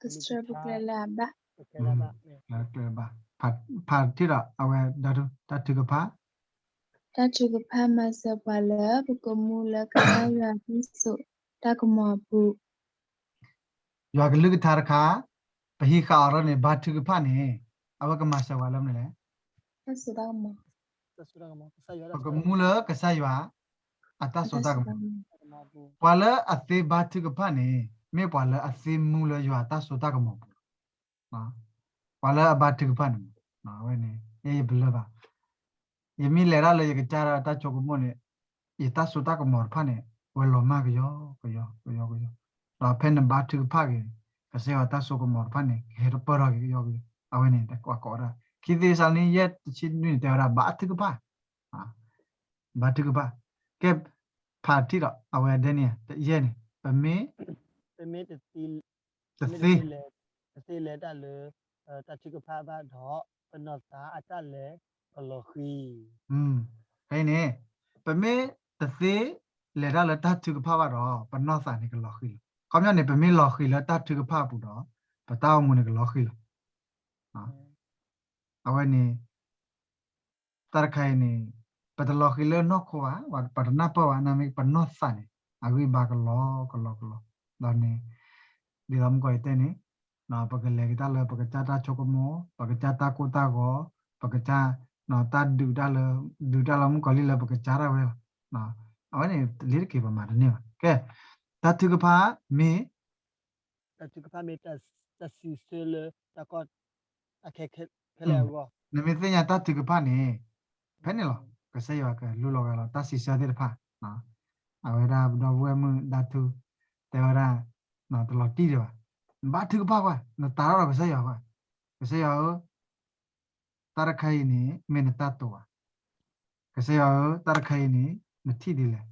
ကဆှၢပကျဲလၢအဘၣ်. ကျဲဘၣ်, ဖးထံၣ်ဒီး အဝဲ တၢ်ထုကဖၣ်, တၢ်ထုကဖၣ်မၤစၢၤပှၤလၢ ပကမူလၢကစၢ်ယွၤတၢ်စိတၢ်ကမီၤအပူၤ. ယွၤကလုၢ်ကထါတခါ, ပဟံးဃာ်အီၤထီၣ်န့ၣ် ဘါထုကဖၣ်န့ၣ် အဝဲကမၤစၢၤပှၤလၢမနုၤလဲၣ်. ပကမူလၢကစၢ်ယွၤ အတၢ်စိတၢ်ကမီၤ, ပှၤလၢအသ့ဘါထုကဖၣ်န့ၣ် မ့ၢ်ပှၤလၢအသ့မူလၢယွၤအတၢ်စိတၢ်ကမီၤပူၤလီၤ. ပှၤလၢအဘါထုကဖၣ်န့ၣ်, အဝဲန့ၣ် ယဲယပလၢၢ်ဘၣ်. ယမ့ၢ်လဲၤတၢ်လၢယကစၢ်ဒၣ်တၢ်ဆိကမိၣ်န့ၣ်, ယတၢ်စိတၢ်ကမီၤတဖၣ်န့ၣ် ဝဲလီၤမၢ်ကယီကယီကယီကယီ, ဒီးဖဲနဘါထုကဖၣ်က့ၤန့ၣ် ကစၢ်ယွၤတၢ်စိကမီၤတဖၣ်န့ၣ် ကဟဲတပၢၢ်ထီၣ်က့ၤကယီကယီ, အဝဲန့ၣ် တကွၢ်ကိးဒၣ်. ခံသ့းစၤလနံ ယဲၢ် တဆံနွံန့ၣ် တဲဝဲဒၣ် ဘါထုကဖၣ်, ဘါထုကဖၣ်. ကဲ, ဖးထံၣ်ဒီး အဝဲဒ်န့ၣ် တယဲၢ်န့ၣ် ပမ့ၢ် ပမ့ၢ်တသ့ တသ့ တသ့လဲၤတၢ်လၢ တၢ်ထုကဖၣ်ဘၣ်ဒီး ပနီၢ်သးအတၢ်လဲၤကလီၤဃံၤ. ဖဲအံၤန့ၣ် ပမ့ၢ်တသ့လဲၤတၢ်လၢတၢ်ထုကဖၣ်ဘၣ်ဒီး ပနီၢ်သးန့ၣ်ကလီၤဃံၤလီၤ. ခီပညီန့ၣ် ပမ့ၢ်လီၤဃံၤလၢတၢ်ထုကဖၣ်အပူၤဒီး ပတၢ်အိၣ်မူန့ၣ်ကလီၤဃံၤလီၤ. အဝဲန့ၣ် တၢ်တခါအံၤန့ၣ် ပတလီၤဃံၤလၢနီၢ်ခိဘၣ်, ပတနၢ်ပၢၢ်ဘၣ်, နမ့ၢ်ပနီၢ်သးန့ၣ် အဂံၢ်ဘါကလီကလီကလီ. ဒီးန့ၣ် ဒ်သိးမုၣ်ကီၤလံၢ်တဲန့ၣ် ပကလဲၤက့ၤတၢ်လၢပကစၢ်တၢ်ဆိကမိၣ်, ပကစၢ်တၢ်ကိၢ်တၢ်ဂီၤ, ပကစၢ် တၢ်ဒုးတၢ်လၢ ဒုးတၢ်လၢမုၣ်ကီၤလံၢ်လၢပကစၢ်ဒၣ်ဝဲလီၤ. အဝဲန့ၣ် လ့ၤတက့ၤပမၤတန့ၢ်ဘၣ်. ကဲ, တၢ်ထုကဖၣ်မ့ၢ် တၢ်ထုကဖၣ်မ့ၢ် တၢ်စံးဆၢလၢ တၢ်ကီ တၢ်ခဲခဲလၢာ်အဂီၢ်, နမ့ၢ်သ့ၣ်ညါတၢ်ထုကဖၣ်န့ၣ် ဖဲန့ၣ်လီၤ. ကစၢ်ယွၤကလူလီၤဂာ်လီၤ တၢ်စံးဆၢသ့ၣ်တဖၣ်, အဝဲဒၣ်ပဒီပုၢ်ဝဲၢ်မုၣ်ဒါထူ တဲဝဲဒၣ် တလီၤတံၢ်ဒံးဘၣ်, နဘါထုကဖၣ်ကွၢ်, နတၤထီၣ်ဒီးကစၢ်ယွၤကွၢ်, ကစၢ်ယွၤဧၢ တၢ်တခါအံၤန့ၣ် မ့ၢ်နတၢ်တိာ်ဘၣ်. ကစၢ်ယွၤဧၢ တၢ်တခါအံၤန့ၣ် နထံၣ်ဒ်လဲၣ်,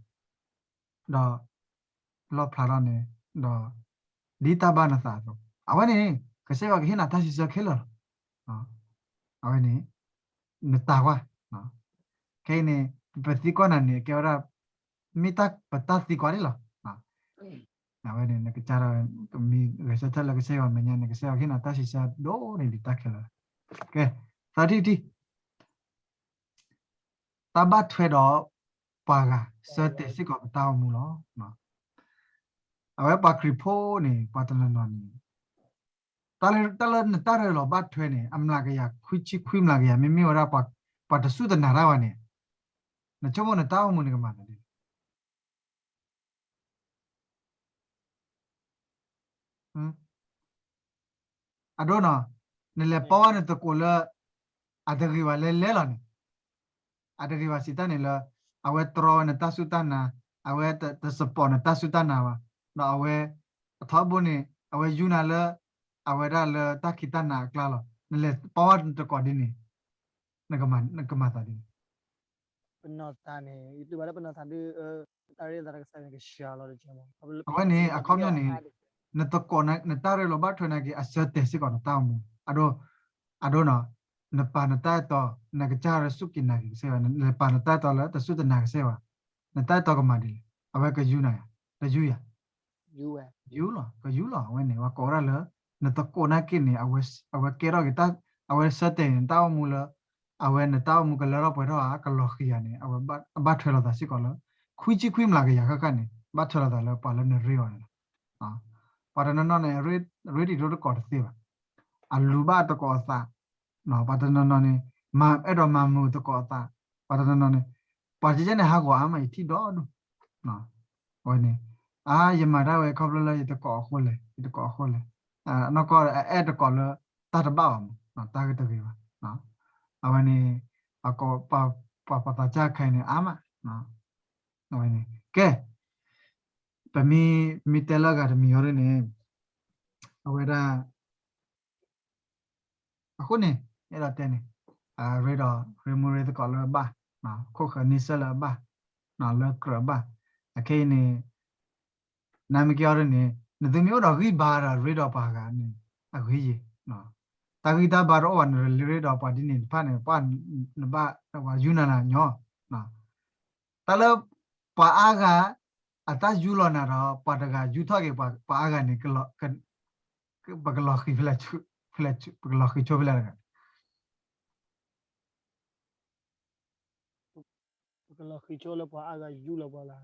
ဒီး လီၣ်ဖျါထီၣ်န့ၣ် ဒီး ဒ်တၢ်ဘၣ်နသးအသိး, အဝဲန့ၣ် ကစၢ်ယွၤကဟ့ၣ်နၤတၢ်စံးဆၢခဲလၢာ်လီၤ. အဝဲန့ၣ် နတၤကွၢ်, ခဲအံၤန့ၣ် ပသံကွၢ်နၤန့ၣ် ကဲဝဲဒၣ် မ့ၢ်တၢ်ပတၢ်သံကွၢ်န့ၣ်လီၤ. အဝဲန့ၣ် နကစၢ်ဒၣ်ဝဲ မ့ၢ်ဂဲၤဆၢထၢၣ်လၢကစၢ်ယွၤမဲာ်ညါန့ၣ် ကစၢ်ယွၤကဟ့ၣ်နၤတၢ်စံးဆၢဒိၣ်န့ၢ်ဒံးတၢ်ခဲလၢာ်. ကဲ, သၢထံၣ်တထံၣ် တၢ်ဘၣ်ထွဲဒီးပှၤဂၤ ဆၢတဲာ်စ့ၢ်ကီးပတၢ်အိၣ်မူလီၤ. အဝဲပှၤခရံာ်ဖိန့ၣ် ပှၤတနီၤနီၤန့ၣ် တၢ်လၢနတၢ်ရ့လိာ်ဘၣ်ထွဲန့ၣ် အမျးကယၤခွံဆံခွံမျးကယၤ မ့မ့ၢ်ဝဲဒၣ် ပှၤတစူၢ်တနာ်တၢ်ဘၣ်န့ၣ် နဆိကမိၣ်နတၢ်အိၣ်မူန့ၣ်ကမၤနၤဒ်လဲၣ်. အဒိနီၤ, နလဲၤပီၢ်ဝဲနသကိးလၢ အတဂ့ၤဘၣ်လဲၤလဲၤလီၤန့ၣ်, အတဂ့ၤဘၣ်စံးတၢ်န့ၣ်လၢ အဝဲတြီဝဲနတၢ်စူၢ်တၢ်နာ်, အဝဲတ support နတၢ်စူၢ်တၢ်နာ်ဘၣ်, ဒီးအဝဲ အထီဘိန့ၣ် အဝဲယူနၤလၢ အဝဲဒၣ်လၢတၢ်ခံးတၢ်နၤအကျါလီၤ. နလဲၤပီၢ်ဝဲနသကိးဒ်န့ၣ် နကမၤသးဒ်လဲၣ်. ပနီၢ်သးန့ၣ် ယတူၢ်ဘၣ်လၢပနီၢ်သးဒ် တၢ်ရ့လိာ်သးဒီးကစၢ်ယွၤန့ၣ် ကဆှၢလီၤတက့ၢ်မး. အဝဲန့ၣ် အခီပညီန့ၣ် နသကိးနတၢ်ရ့လိာ်ဘၣ်ထွဲနာ်က့ၤ အဆၢတဲာ်စ့ၢ်ကီးနတၢ်အိၣ်မူ, အဒိ အဒိနီၤ, နပာ်နတၢ်အဲၣ်တီ နကစၢ်ရ့စူၢ်က့ၤနာ်က့ၤကစၢ်ယွၤ, နပာ်နတၢ်အဲၣ်တီလၢတစူၢ်တနာ်ကစၢ်ယွၤ, နတၢ်အဲၣ်တီကမၤဒ်လဲၣ်, အဝဲကယူနၤယၤ, တယူယၤ, ယူလီၤ, ကယူလီၤ. အဝဲန့ၣ် ပှၤကိးဝဲဒၣ်လၢ နသကိးနာ်က့န့ၣ် အဝဲကဲထီၣ်က့ၤတၢ်, အဝဲဆၢတဲာ်န့ၣ် တၢ်အိၣ်မူလၢ အဝဲနတၢ်အိၣ်မူကလၢထီၣ်ပှဲၤထီၣ်ဧါ ကလီၤဃံၤဧါန့ၣ် အဝဲဘၣ်ထွဲလိာ်သးစ့ၢ်ကီးလၢ ခွံဆံခွံမျးကယၤဃၣ်ဃၣ်န့ၣ် ဘၣ်ထွဲလိာ်သးလၢပှၤလၢနရ့အီၤန့ၣ်လီၤ. ပှၤတနီၤနီၤန့ၣ် ရ့တံၤဒိတကိးတသ့ဘၣ်, အလူၤဘၣ်တကိးအသး, ပှၤတနီၤနီၤန့ၣ် အဲၣ်ဒိးမၤမုာ်တကိးအသး, ပှၤတနီၤနီၤန့ၣ် ပှၤကဲကဲန့ၣ် ဟးဂီၤအါမး ယထံၣ်ဒီဒူၣ်, အဝဲန့ၣ် အါ ယမၤတၢ်ဝဲခီဖျိလၢယတကိးအဃိလဲၣ်, ယတကိးအဃိလဲၣ်, နီၢ်ကီၢ်အဲၣ်တကိးလၢ တၢ်တဘၣ်ဘၣ်မး, တၢ်ဂ့ၢ်တဂ့ၤဘၣ်. အဝဲန့ၣ် ပှၤပှၤသးစၢ်ခဲအံၤန့ၣ် အါမး, အဝဲန့ၣ် ကဲ ပမ့ၢ် မ့ၢ်တဲလၢအဂၤတမံၤအီၤဒ်န့ၣ် အဝဲဒၣ် အဃိန့ၣ် အဲၣ်ဒိးတဲန့ၣ် ရ့ဒီး ရ့မူရ့သကိးလၢအဘၣ်, ခိၣ်ဃၢၤန့ဆၢၣ်လၢအဘၣ်, လၢကြၢးအဘၣ်, အခဲအံၤန့ၣ် နမ့ၢ်ကဲအီၤဒ်န့ၣ် နသုမ့ၢ်အိၣ်ဒီးဂံၢ်ဘါဒီးရ့ဒီးပှၤဂၤန့ၣ် အဂ့ၤယံၤ, တၢ်ဂံၢ်တၢ်ဘါတအိၣ်ဘၣ် နရ့ဒီးပှၤဒ်န့ၣ်တဖၣ်န့ၣ် ပှၤနဘၣ် ပှၤယူနၤနၤညီ, တၢ်လၢ ပှၤအါဂၤ အတၢ်ယူလီၤနၤဒီး ပှၤတဂၤယူထီၣ်က့ၤ ပှၤအါဂၤန့ၣ် ပကလီၤဃံၤဖဲလဲၣ်, ပကလီၤဃံၤဆိဖဲလဲၣ်တဂၤ ပကလီၤဃံၤဆိလၢပှၤအါဂၤယူလီၤပှၤလၢ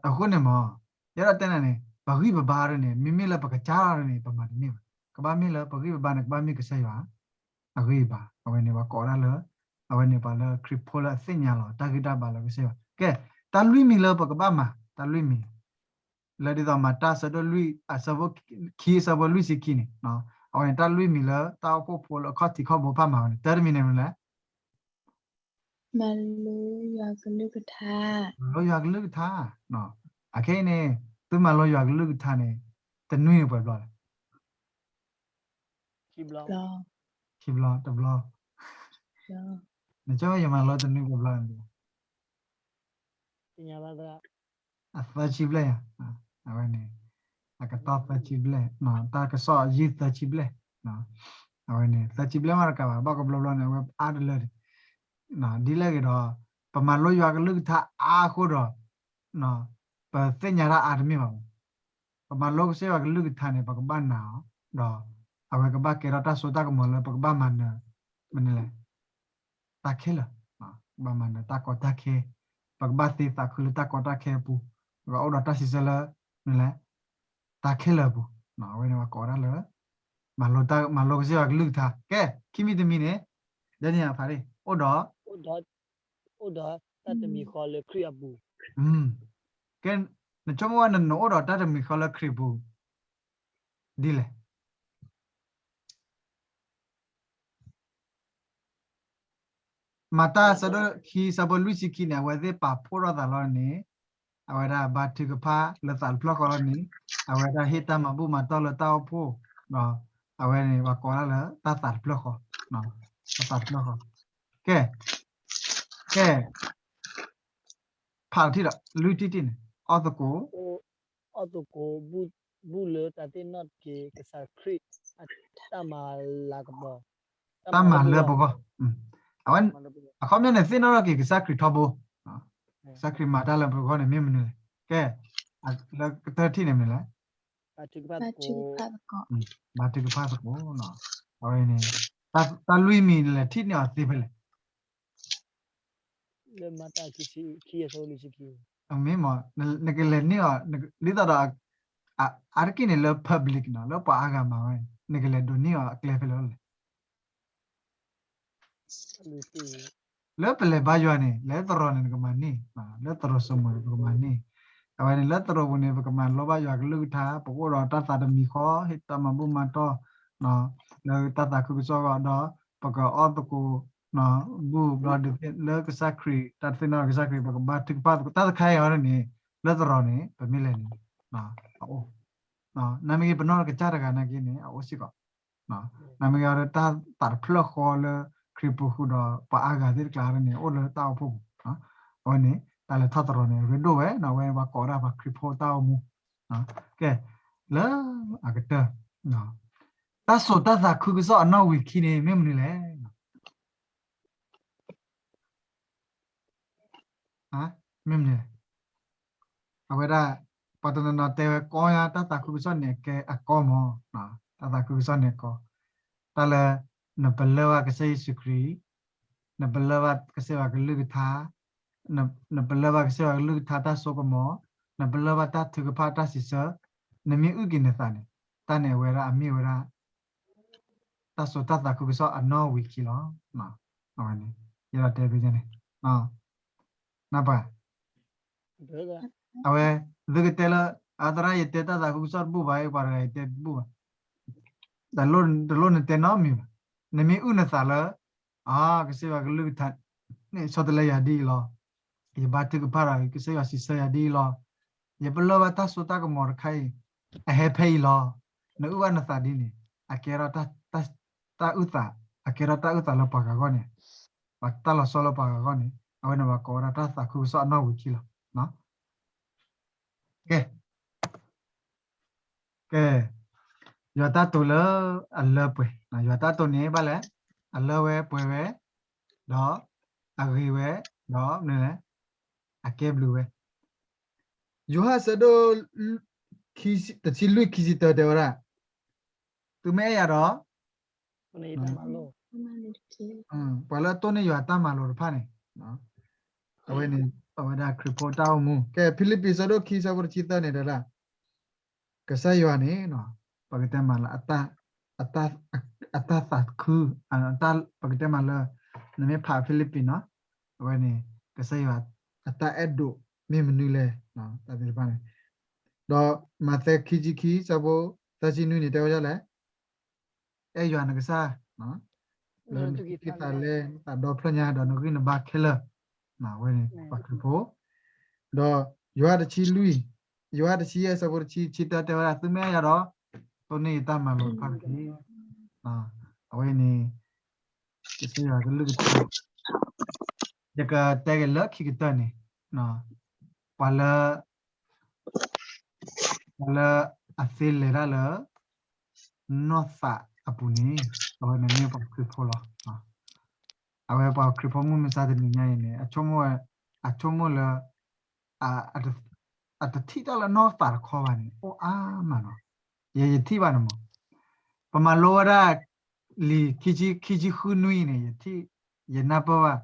အဃိန့ၣ်မ့ၢ် ယအဲၣ်ဒိးတဲနၤန့ၣ် ပဂံၢ်ပဘါဒ်န့ၣ် မ့မ့ၢ်လၢပကစၢ်ဒ်န့ၣ် ပမၤတန့ၢ်ဘၣ်. ကဘၣ်မ့ၢ်လၢပဂံၢ်ပဘါန့ၣ် ကဘၣ်မ့ၢ်ကစၢ်ယွၤ အဂံၢ်အဘါ. အဝဲန့ၣ် ပှၤကိးဒၣ်လၢ အဝဲန့ၣ်ပှၤလၢခရံာ်ဖိလၢအသ့ၣ်ညါလီၤ တၢ်ဂံၢ်တၢ်ဘါလၢကစၢ်ယွၤ. ကဲ တၢ်လွံၢ်မံၤလၢပကဘၣ်မၤ တၢ်လွံၢ်မံၤ လၢဒ်သိးမၤတၢ်ဆၢဒိၣ်လွံၢ် အဆၢဖိခံ အဆၢဖိလွံၢ်ဆံခံန့ၣ် အဝဲန့ၣ် တၢ်လွံၢ်မံၤလၢတၢ်အိၣ်ဖှိၣ်ဖိလၢအခီၣ်ထံးခီၣ်ဘိဖးမၤဝဲန့ၣ် တၢ်တမံၤန့ၣ်မနုၤလဲၣ် မၤလိယွၤကလုၢ်ကထါ, မၤလိယွၤကလုၢ်ကထါ. အခဲအံၤန့ၣ် သုမၤလိယွၤကလုၢ်ကထါန့ၣ် တနွံန့ၣ်ပှဲၤဘျီလဲၣ်, ခံဘျီ, တဘျီ, နဆိကမိၣ်ယမၤလိတနွံပှဲၤဘျီန့ၣ် အသၢဆံဘျဲၣ်ယၤ, အဝဲန့ၣ် အကတီၢ်သၢဆံဘျဲၣ်, တၢ်ကစီၣ်ယုၢ်သၢဆံဘျဲၣ်, အဝဲန့ၣ် သၢဆံဘျဲၣ်မးတကးဘၣ် ဘၣ်ကဘျီဘျီန့ၣ် အဝဲအါတလၢဒံး, ဒ်လဲၣ်ဂ့ၤဒီး ပမၤလိယွၤကလုၢ်ကထါအါအဃိဒီး ပသ့ၣ်ညါတၢ်အါတမ့ၢ်ဘၣ်မး, ပမၤလိကစၢ်ယွၤကလုၢ်ကထါန့ၣ် ပကဘၣ်နာ်အီၤ, ဒီးအဝဲကဘၣ်ကဲထီၣ်တၢ်စိတၢ်ကမီၤလၢပကဘၣ်မၤနၢၤ, မနုၤလဲၣ် တၢ်ခဲလၢာ်, ကဘၣ်မၤနၢၤတၢ်ကီတၢ်ခဲ, ပကဘၣ်သ့သးခုလၢတၢ်ကီတၢ်ခဲအပူၤ, ပကအိၣ်ဒီးတၢ်စံးဆၢလၢ မနုၤလဲၣ် တၢ်ခဲလၢာ်အပူၤ, အဝဲန့ၣ်ပှၤကိးဒၣ်လၢ မၤလိတၢ် မၤလိကစၢ်ယွၤကလုၢ်ကထါ. ကဲ ခံမံၤတမံၤန့ၣ် ဒ်န့ၣ်ဖးဒ် အိၣ်ဒီး အိၣ်ဒီးတၢ်တမံၤဃီလၢခရံာ်အပူၤ, ကဲ နဆိကမိၣ်ဝဲနနအိၣ်ဒီးတၢ်တမံၤဃီလၢခရံာ်ပူၤ ဒ်လဲၣ်. မၤတၢ်ဆၢဒိၣ်ခံ ဆၢဖိလွံၢ်ဆံခံန့ၣ် အဝဲသ့ၣ်ပာ်ဖှိၣ်ထီၣ်သးလီၤန့ၣ်, အဝဲဒၣ်ဘါထုကဖၣ်လၢသးတဖျၢၣ်ဃီလီၤန့ၣ်, အဝဲဒၣ်ဟ့ၣ်တၢ်မၤဘူၣ်မၤတီၢ်လၢတၢ်အိၣ်ဖှိၣ်, ဒီးအဝဲန့ၣ် ပှၤကိးဒၣ်လၢတၢ်သးတဖျၢၣ်ဃီ, တၢ်သးတဖျၢၣ်ဃီ. ကဲ, ကဲ, ဖးထံၣ်ဒီး လွံၢ်ထံၣ်တထံၣ်န့ၣ် အီၣ်သကိး အီၣ်သကိး ဘူၣ်လၢတၢ်သ့ၣ်နီၣ်တက့ၢ် ကစၢ်ခရံာ်အတၢ်မၤလၤကပီၤ, တၢ်မၤလၢပဂီၢ်, အဝဲ အခီပညီန့ၣ် သ့ၣ်နီၣ်ထီၣ်က့ၤကစၢ်ခရံာ်ထီဘိ, ကစၢ်ခရံာ်မၤတၢ်လၢပဂီၢ်န့ၣ် မ့ၢ်မနုၤလဲၣ်. ကဲ, လၢကတၢၢ်ထံၣ်န့ၣ်မနုၤလဲၣ်. ဘါထုကဖၣ်သကိး, ဘါထုကဖၣ်သကိး, အဝဲန့ၣ် တၢ်လွံၢ်မံၤန့ၣ်လဲၤထံၣ်န့ၢ်အီၤသ့ဖဲလဲၣ်. လၢမၤတၢ်ခံဆံခံ အဆၢဖိလွံၢ်ဆံခံ, မ့ၢ်မး နကလဲၤန့ၢ်အီၤ ဒ်သိးဒီး အါတက့ၢ်န့ၣ်လၢ public နီၤ လၢပှၤအါဂၤမၤဝဲ နကလဲၤဒိးန့ၢ်အီၤအကျဲဖဲလဲၣ်လဲၣ်. လၢပလဲၤဘါယွၤန့ၣ် လၢသရိာ်န့ၣ် နကမၤန့ၢ်, လၢသရိာ်စိမိၤန့ၣ် ပကမၤန့ၢ်, အဝဲန့ၣ်လၢသရိာ်ပူၤန့ၣ် ပကမၤလိဘၣ်ယွၤကလုၢ်ကထါ ပကအိၣ်ဒီးတၢ်သးတမံၤဃီ ဟ့ၣ်တၢ်မၤဘူၣ်မၤတီၢ် လၢတၢ်သးခုကစီၣ်အဂီၢ်ဒီး ပကအီၣ်သကိး ဘူၣ်ဘျီဒုးသ့ၣ်လၢကစၢ်ခရံာ် တၢ်တသ့ၣ်နီၣ်ကစၢ်ခရံာ် ပကဘါထုကဖၣ်သကိး တၢ်တခါအံၤအီၤန့ၣ် လၢသရိာ်န့ၣ် ပမ့ၢ်လဲၤန့ၣ် အအိၣ်, နမ့ၢ်ဂ့ၤပနီၢ်ကစၢ်တဂၤနာ်က့န့ၣ် အအိၣ်စ့ၢ်ကီး, နမ့ၢ်ဂ့ၤအီၤဒီးတၢ်သးတဖျၢၣ်ဃီလၢ ခရံာ်ပူၤဃုာ်ဒီးပှၤအါဂၤသ့ၣ်တကျါန့ၣ် အိၣ်လၢတၢ်အိၣ်ဖှိၣ်ပူၤ, အဝဲန့ၣ် တၢ်လဲၤထီၣ်သရိာ်န့ၣ် ရ့ဒိၣ်ဝဲ အဝဲပှၤကိးဒၣ်ပှၤခရံာ်ဖိတၢ်အိၣ်မူ, ကဲ, လၢအကတၢၢ် တၢ်စိာ်တၢ်သးခုကစီၣ်အနီၣ်ဝံာ်ခံန့ၣ် မ့ၢ်မနုၤလဲၣ်. မ့ၢ်မနုၤလဲၣ်. အဝဲဒၣ် ပှၤတနီၤနီၤတဲဝဲကီညါ တၢ်သးခုကစီၣ်န့ၣ် အကဲအကီမး, တၢ်သးခုကစီၣ်န့ၣ်အကီ, တၢ်လၢ နပလၢၢ်ဘၣ်ကစၢ်ယ့ၣ်ၡူးခရံာ်, နပလၢၢ်ဘၣ်ကစၢ်ယွၤကလုၢ်ကထါ, နပလၢၢ်ဘၣ်ကစၢ်ယွၤကလုၢ်ကထါတၢ်စိကမီၤ, နပလၢၢ်ဘၣ်တၢ်ထုကဖၣ်တၢ်စံးဆၢ, နမ့ၢ်အုၣ်က့ၤနသးန့ၣ်, တၢ်န့ၣ်အဝဲဒၣ်အမ့ၢ်ဝဲဒၣ် တၢ်စိတၢ်သးခုကစီၣ်အနီၣ်ဝံာ်ခံလီၤ. အဝဲန့ၣ် ယအဲၣ်ဒိးတဲဖဲန့ၣ်, နၢ်ပၢၢ်, အဝဲ သုကတဲလၢ အသရၣ်ယတဲတၢ်သးခုကစီၣ်တဘူၣ်ဘၣ်, ပှၤတဂၤယတဲတဘူၣ်ဘၣ်, တလိၣ်နတဲနီတမံၤဘၣ်. နမ့ၢ်အုၣ်နသးလၢ အ ကစၢ်ယွၤကလုၢ်ကထါန့ၣ် ဆီတလဲယၤဒ်အံၤလီၤ. ယဘါထုကဖၣ်ဒီး ကစၢ်ယွၤစံးဆၢယၤဒ်အံၤလီၤ. ယပလၢၢ်ဘၣ်တၢ်စိတၢ်ကမီၤတခါအံၤ အဟဲဖဲအံၤလီၤ. နအုၣ်ဘၣ်နသးဒ်န့ၣ် အကဲထီၣ်တၢ်အုၣ်သး, အကဲထီၣ်တၢ်အုၣ်သးလၢပှၤဂၤအဂီၢ်န့ၣ်, ပှၤတၢ်လီၤဆီလၢပှၤဂၤအဂီၢ်န့ၣ် အဝဲန့ၣ်ပှၤကိးဝဲဒၣ်တၢ်သးခုကစီၣ်အနီၣ်ဝံာ်ခံလီၤ. ကဲ ကဲ, ယွၤတၢ်တိာ်လၢအလၢပှဲၤ, ယွၤတၢ်တိာ်န့ၣ်ဘၣ်လဲၣ်, အလၢဝဲပှဲၤဝဲ, ဒီးအဂ့ၤဝဲ, ဒီးမနုၤလဲၣ်, အကဲဘျုးဝဲ. ယိၤဟၣ်ဆၢဒိၣ် တဆံလွံၢ် ခံဆံတၢတဲဝဲဒၣ်, သုမ့ၢ်အဲၣ်ယၤဒီး ပှၤလၢအတိၢ်န့ၢ်ယွၤတၢ်မၤလိာ်တဖၣ်န့ၣ်, အဝဲန့ၣ် အဝဲဒၣ်ခရံာ်ဖိတၢ်အိၣ်မူ. ကဲ ဖံလံးပံး ဆၢဒိၣ်ခံ ဆၢဖိတဆံသၢန့ၣ်တဲဒၣ်, ကစၢ်ယွၤန့ၣ် ပကတဲမးလၢ အတၢ်သးခု, ပကတဲမးလၢ နမ့ၢ်ဖးဖံလံးပံးနီၤ, အဝဲန့ၣ် ကစၢ်ယွၤအတၢ်အဲၣ်ဒိးမ့ၢ်မနုၤလဲၣ်, တၢ်သ့ၣ်တဖၣ်န့ၣ်, ဒီးမးသဲခံဆံခံ ဆၢဖိသၢဆံနွံန့ၣ် တဲဝဲဒ်လဲၣ်, အဲၣ်ယွၤနကစၢ် လၢနသူၣ်ကံၢ်သးလဲ, နသးဒီဖျၢၣ်ညါ ဒီးနဂံၢ်နဘါခဲလၢာ်, အဝဲန့ၣ်ပှၤခရံာ်ဖိ, ဒီးယိၤဟၣ်တဆံလွံၢ်, ယိၤဟၣ်တဆံယဲၢ် ဆၢဖိတဆံ ဆံတၢတဲဝဲဒၣ် သုမ့ၢ်အဲၣ်ယၤဒီး တိၢ်န့ၢ်ယတၢ်မၤလိာ်တဖၣ်တက့ၢ်. အဝဲန့ၣ် ကစၢ်ယွၤကလုၢ်ကထါ ယကတဲက့ၤလၢခံကတၢၢ်န့ၣ်, ပှၤလၢ ပှၤလၢအသ့လဲၤတၢ်လၢ နီၢ်သးအပူၤန့ၣ် အဝဲန့ၣ်မ့ၢ်ပှၤခရံာ်ဖိလီၤ. အဝဲပှၤခရံာ်ဖိမုၢ်မဆါတနံၤညါအံၤန့ၣ် အဆိကမိၣ်ဝဲ, အဆိကမိၣ်လၢ အတထံၣ်တၢ်လၢနီၢ်သးတခီဘၣ်န့ၣ် အိၣ်အါမးနီၤ. ယဲယထံၣ်ဘၣ်န့ၣ်မး, ပမၤလိဝဲဒၣ် လံာ်ခံဆံဃုနွံန့ၣ် ယထံၣ်, ယနၢ်ပၢၢ်ဘၣ်,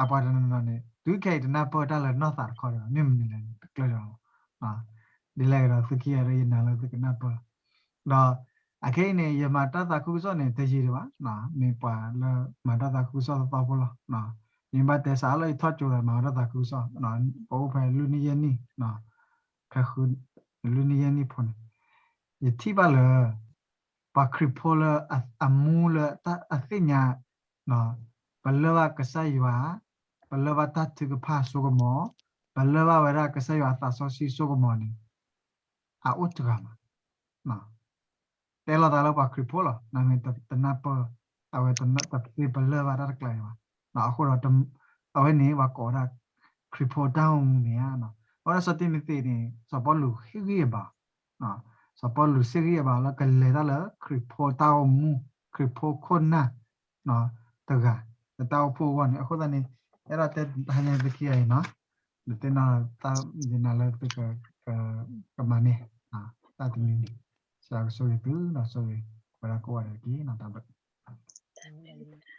အပှၤတနီၤနီၤန့ၣ် တုၤခဲအံၤတနၢ်ပၢၢ်တၢ်လၢနီၢ်သးတခီဒီး မ့ၢ်မနုၤလဲၣ်န့ၣ် တကျၢၤလီၤ. ဒ်လဲၣ်ဂ့ၤဒီး သုခံဂၤဒီး ယနာ်လၢသုကနၢ်ပၢၢ်လီၤ. ဒီးအခဲအံၤန့ၣ် ယမၤတၢ်သးခုကစီၣ်န့ၣ် တယံာ်ဒံးဘၣ်, မ့ၢ်ပှၤလၢမၤတၢ်သးခုကစီၣ်သီသီဖိလီၤ. ယဘၣ်တဲစးလၢယထီၣ်ကၠိဒီး မၤဝဲတၢ်သးခုကစီၣ်, ပအိၣ်ဖဲလွံၢ်နံၣ်ယဲၢ်နံၣ်, ဖဲလွံၢ်နံၣ်ယဲၢ်နံၣ်ဖိန့ၣ်, ယထံၣ်ဘၣ်လၢ ပှၤခရံာ်ဖိလၢအမူလၢအသ့ၣ်ညါ, ပလၢၢ်ဘၣ်ကစၢ်ယွၤ, ပလၢၢ်ဘၣ်တၢ်ထုကဖၣ်အစိကမီၤ, ပလၢၢ်ဘၣ်ဝဲဒၣ်ကစၢ်ယွၤအသးစီဆှံအစိကမီၤန့ၣ် အအိၣ်တဂၤမး. တဲလိာ်သးလၢပှၤခရံာ်ဖိလီၤ, နမ့ၢ်တနၢ်ပၢၢ်, အဝဲတသ့ပလၢၢ်ဘၣ်တၢ်တကျါအံၤဘၣ်. အဃိဒီး အဝဲန့ၣ် ပှၤကိးဝဲဒၣ် ခရံာ်ဖိတၢ်အိၣ်မူန့ၣ်ဧါ. အဝဲဒၣ်စီၤတံၤမသ့းန့ၣ် စီၤပီလူးဟ့ၣ်ဂံၢ်အဘါ, စီၤပီလူးဟ့ၣ်ဂံၢ်အဘါလၢကလဲၤတၢ်လၢခရံာ်ဖိတၢ်အိၣ်မူ, ခရံာ်ဖိခိၣ်နၢ် တဂၤ, လၢတၢ်အိၣ်ဖှိၣ်အဂီၢ်န့ၣ်. အဃိသတးန့ၣ် အဲၣ်ဒိးတဲတဟါညါသုခံဂၤအံၤနီၤ, ဒီးတဲနီၤ ယနာ်လၢသုကမၤန့ၢ် တၢ်တမံၤန့ၣ်, စကဆိၣ်ဂ့ၤသုဒီးဆိၣ်ဂ့ၤဝဲဒၣ်ကိးဂၤဒဲးတက့ၢ်နီၤ, တၢ်ဘျုး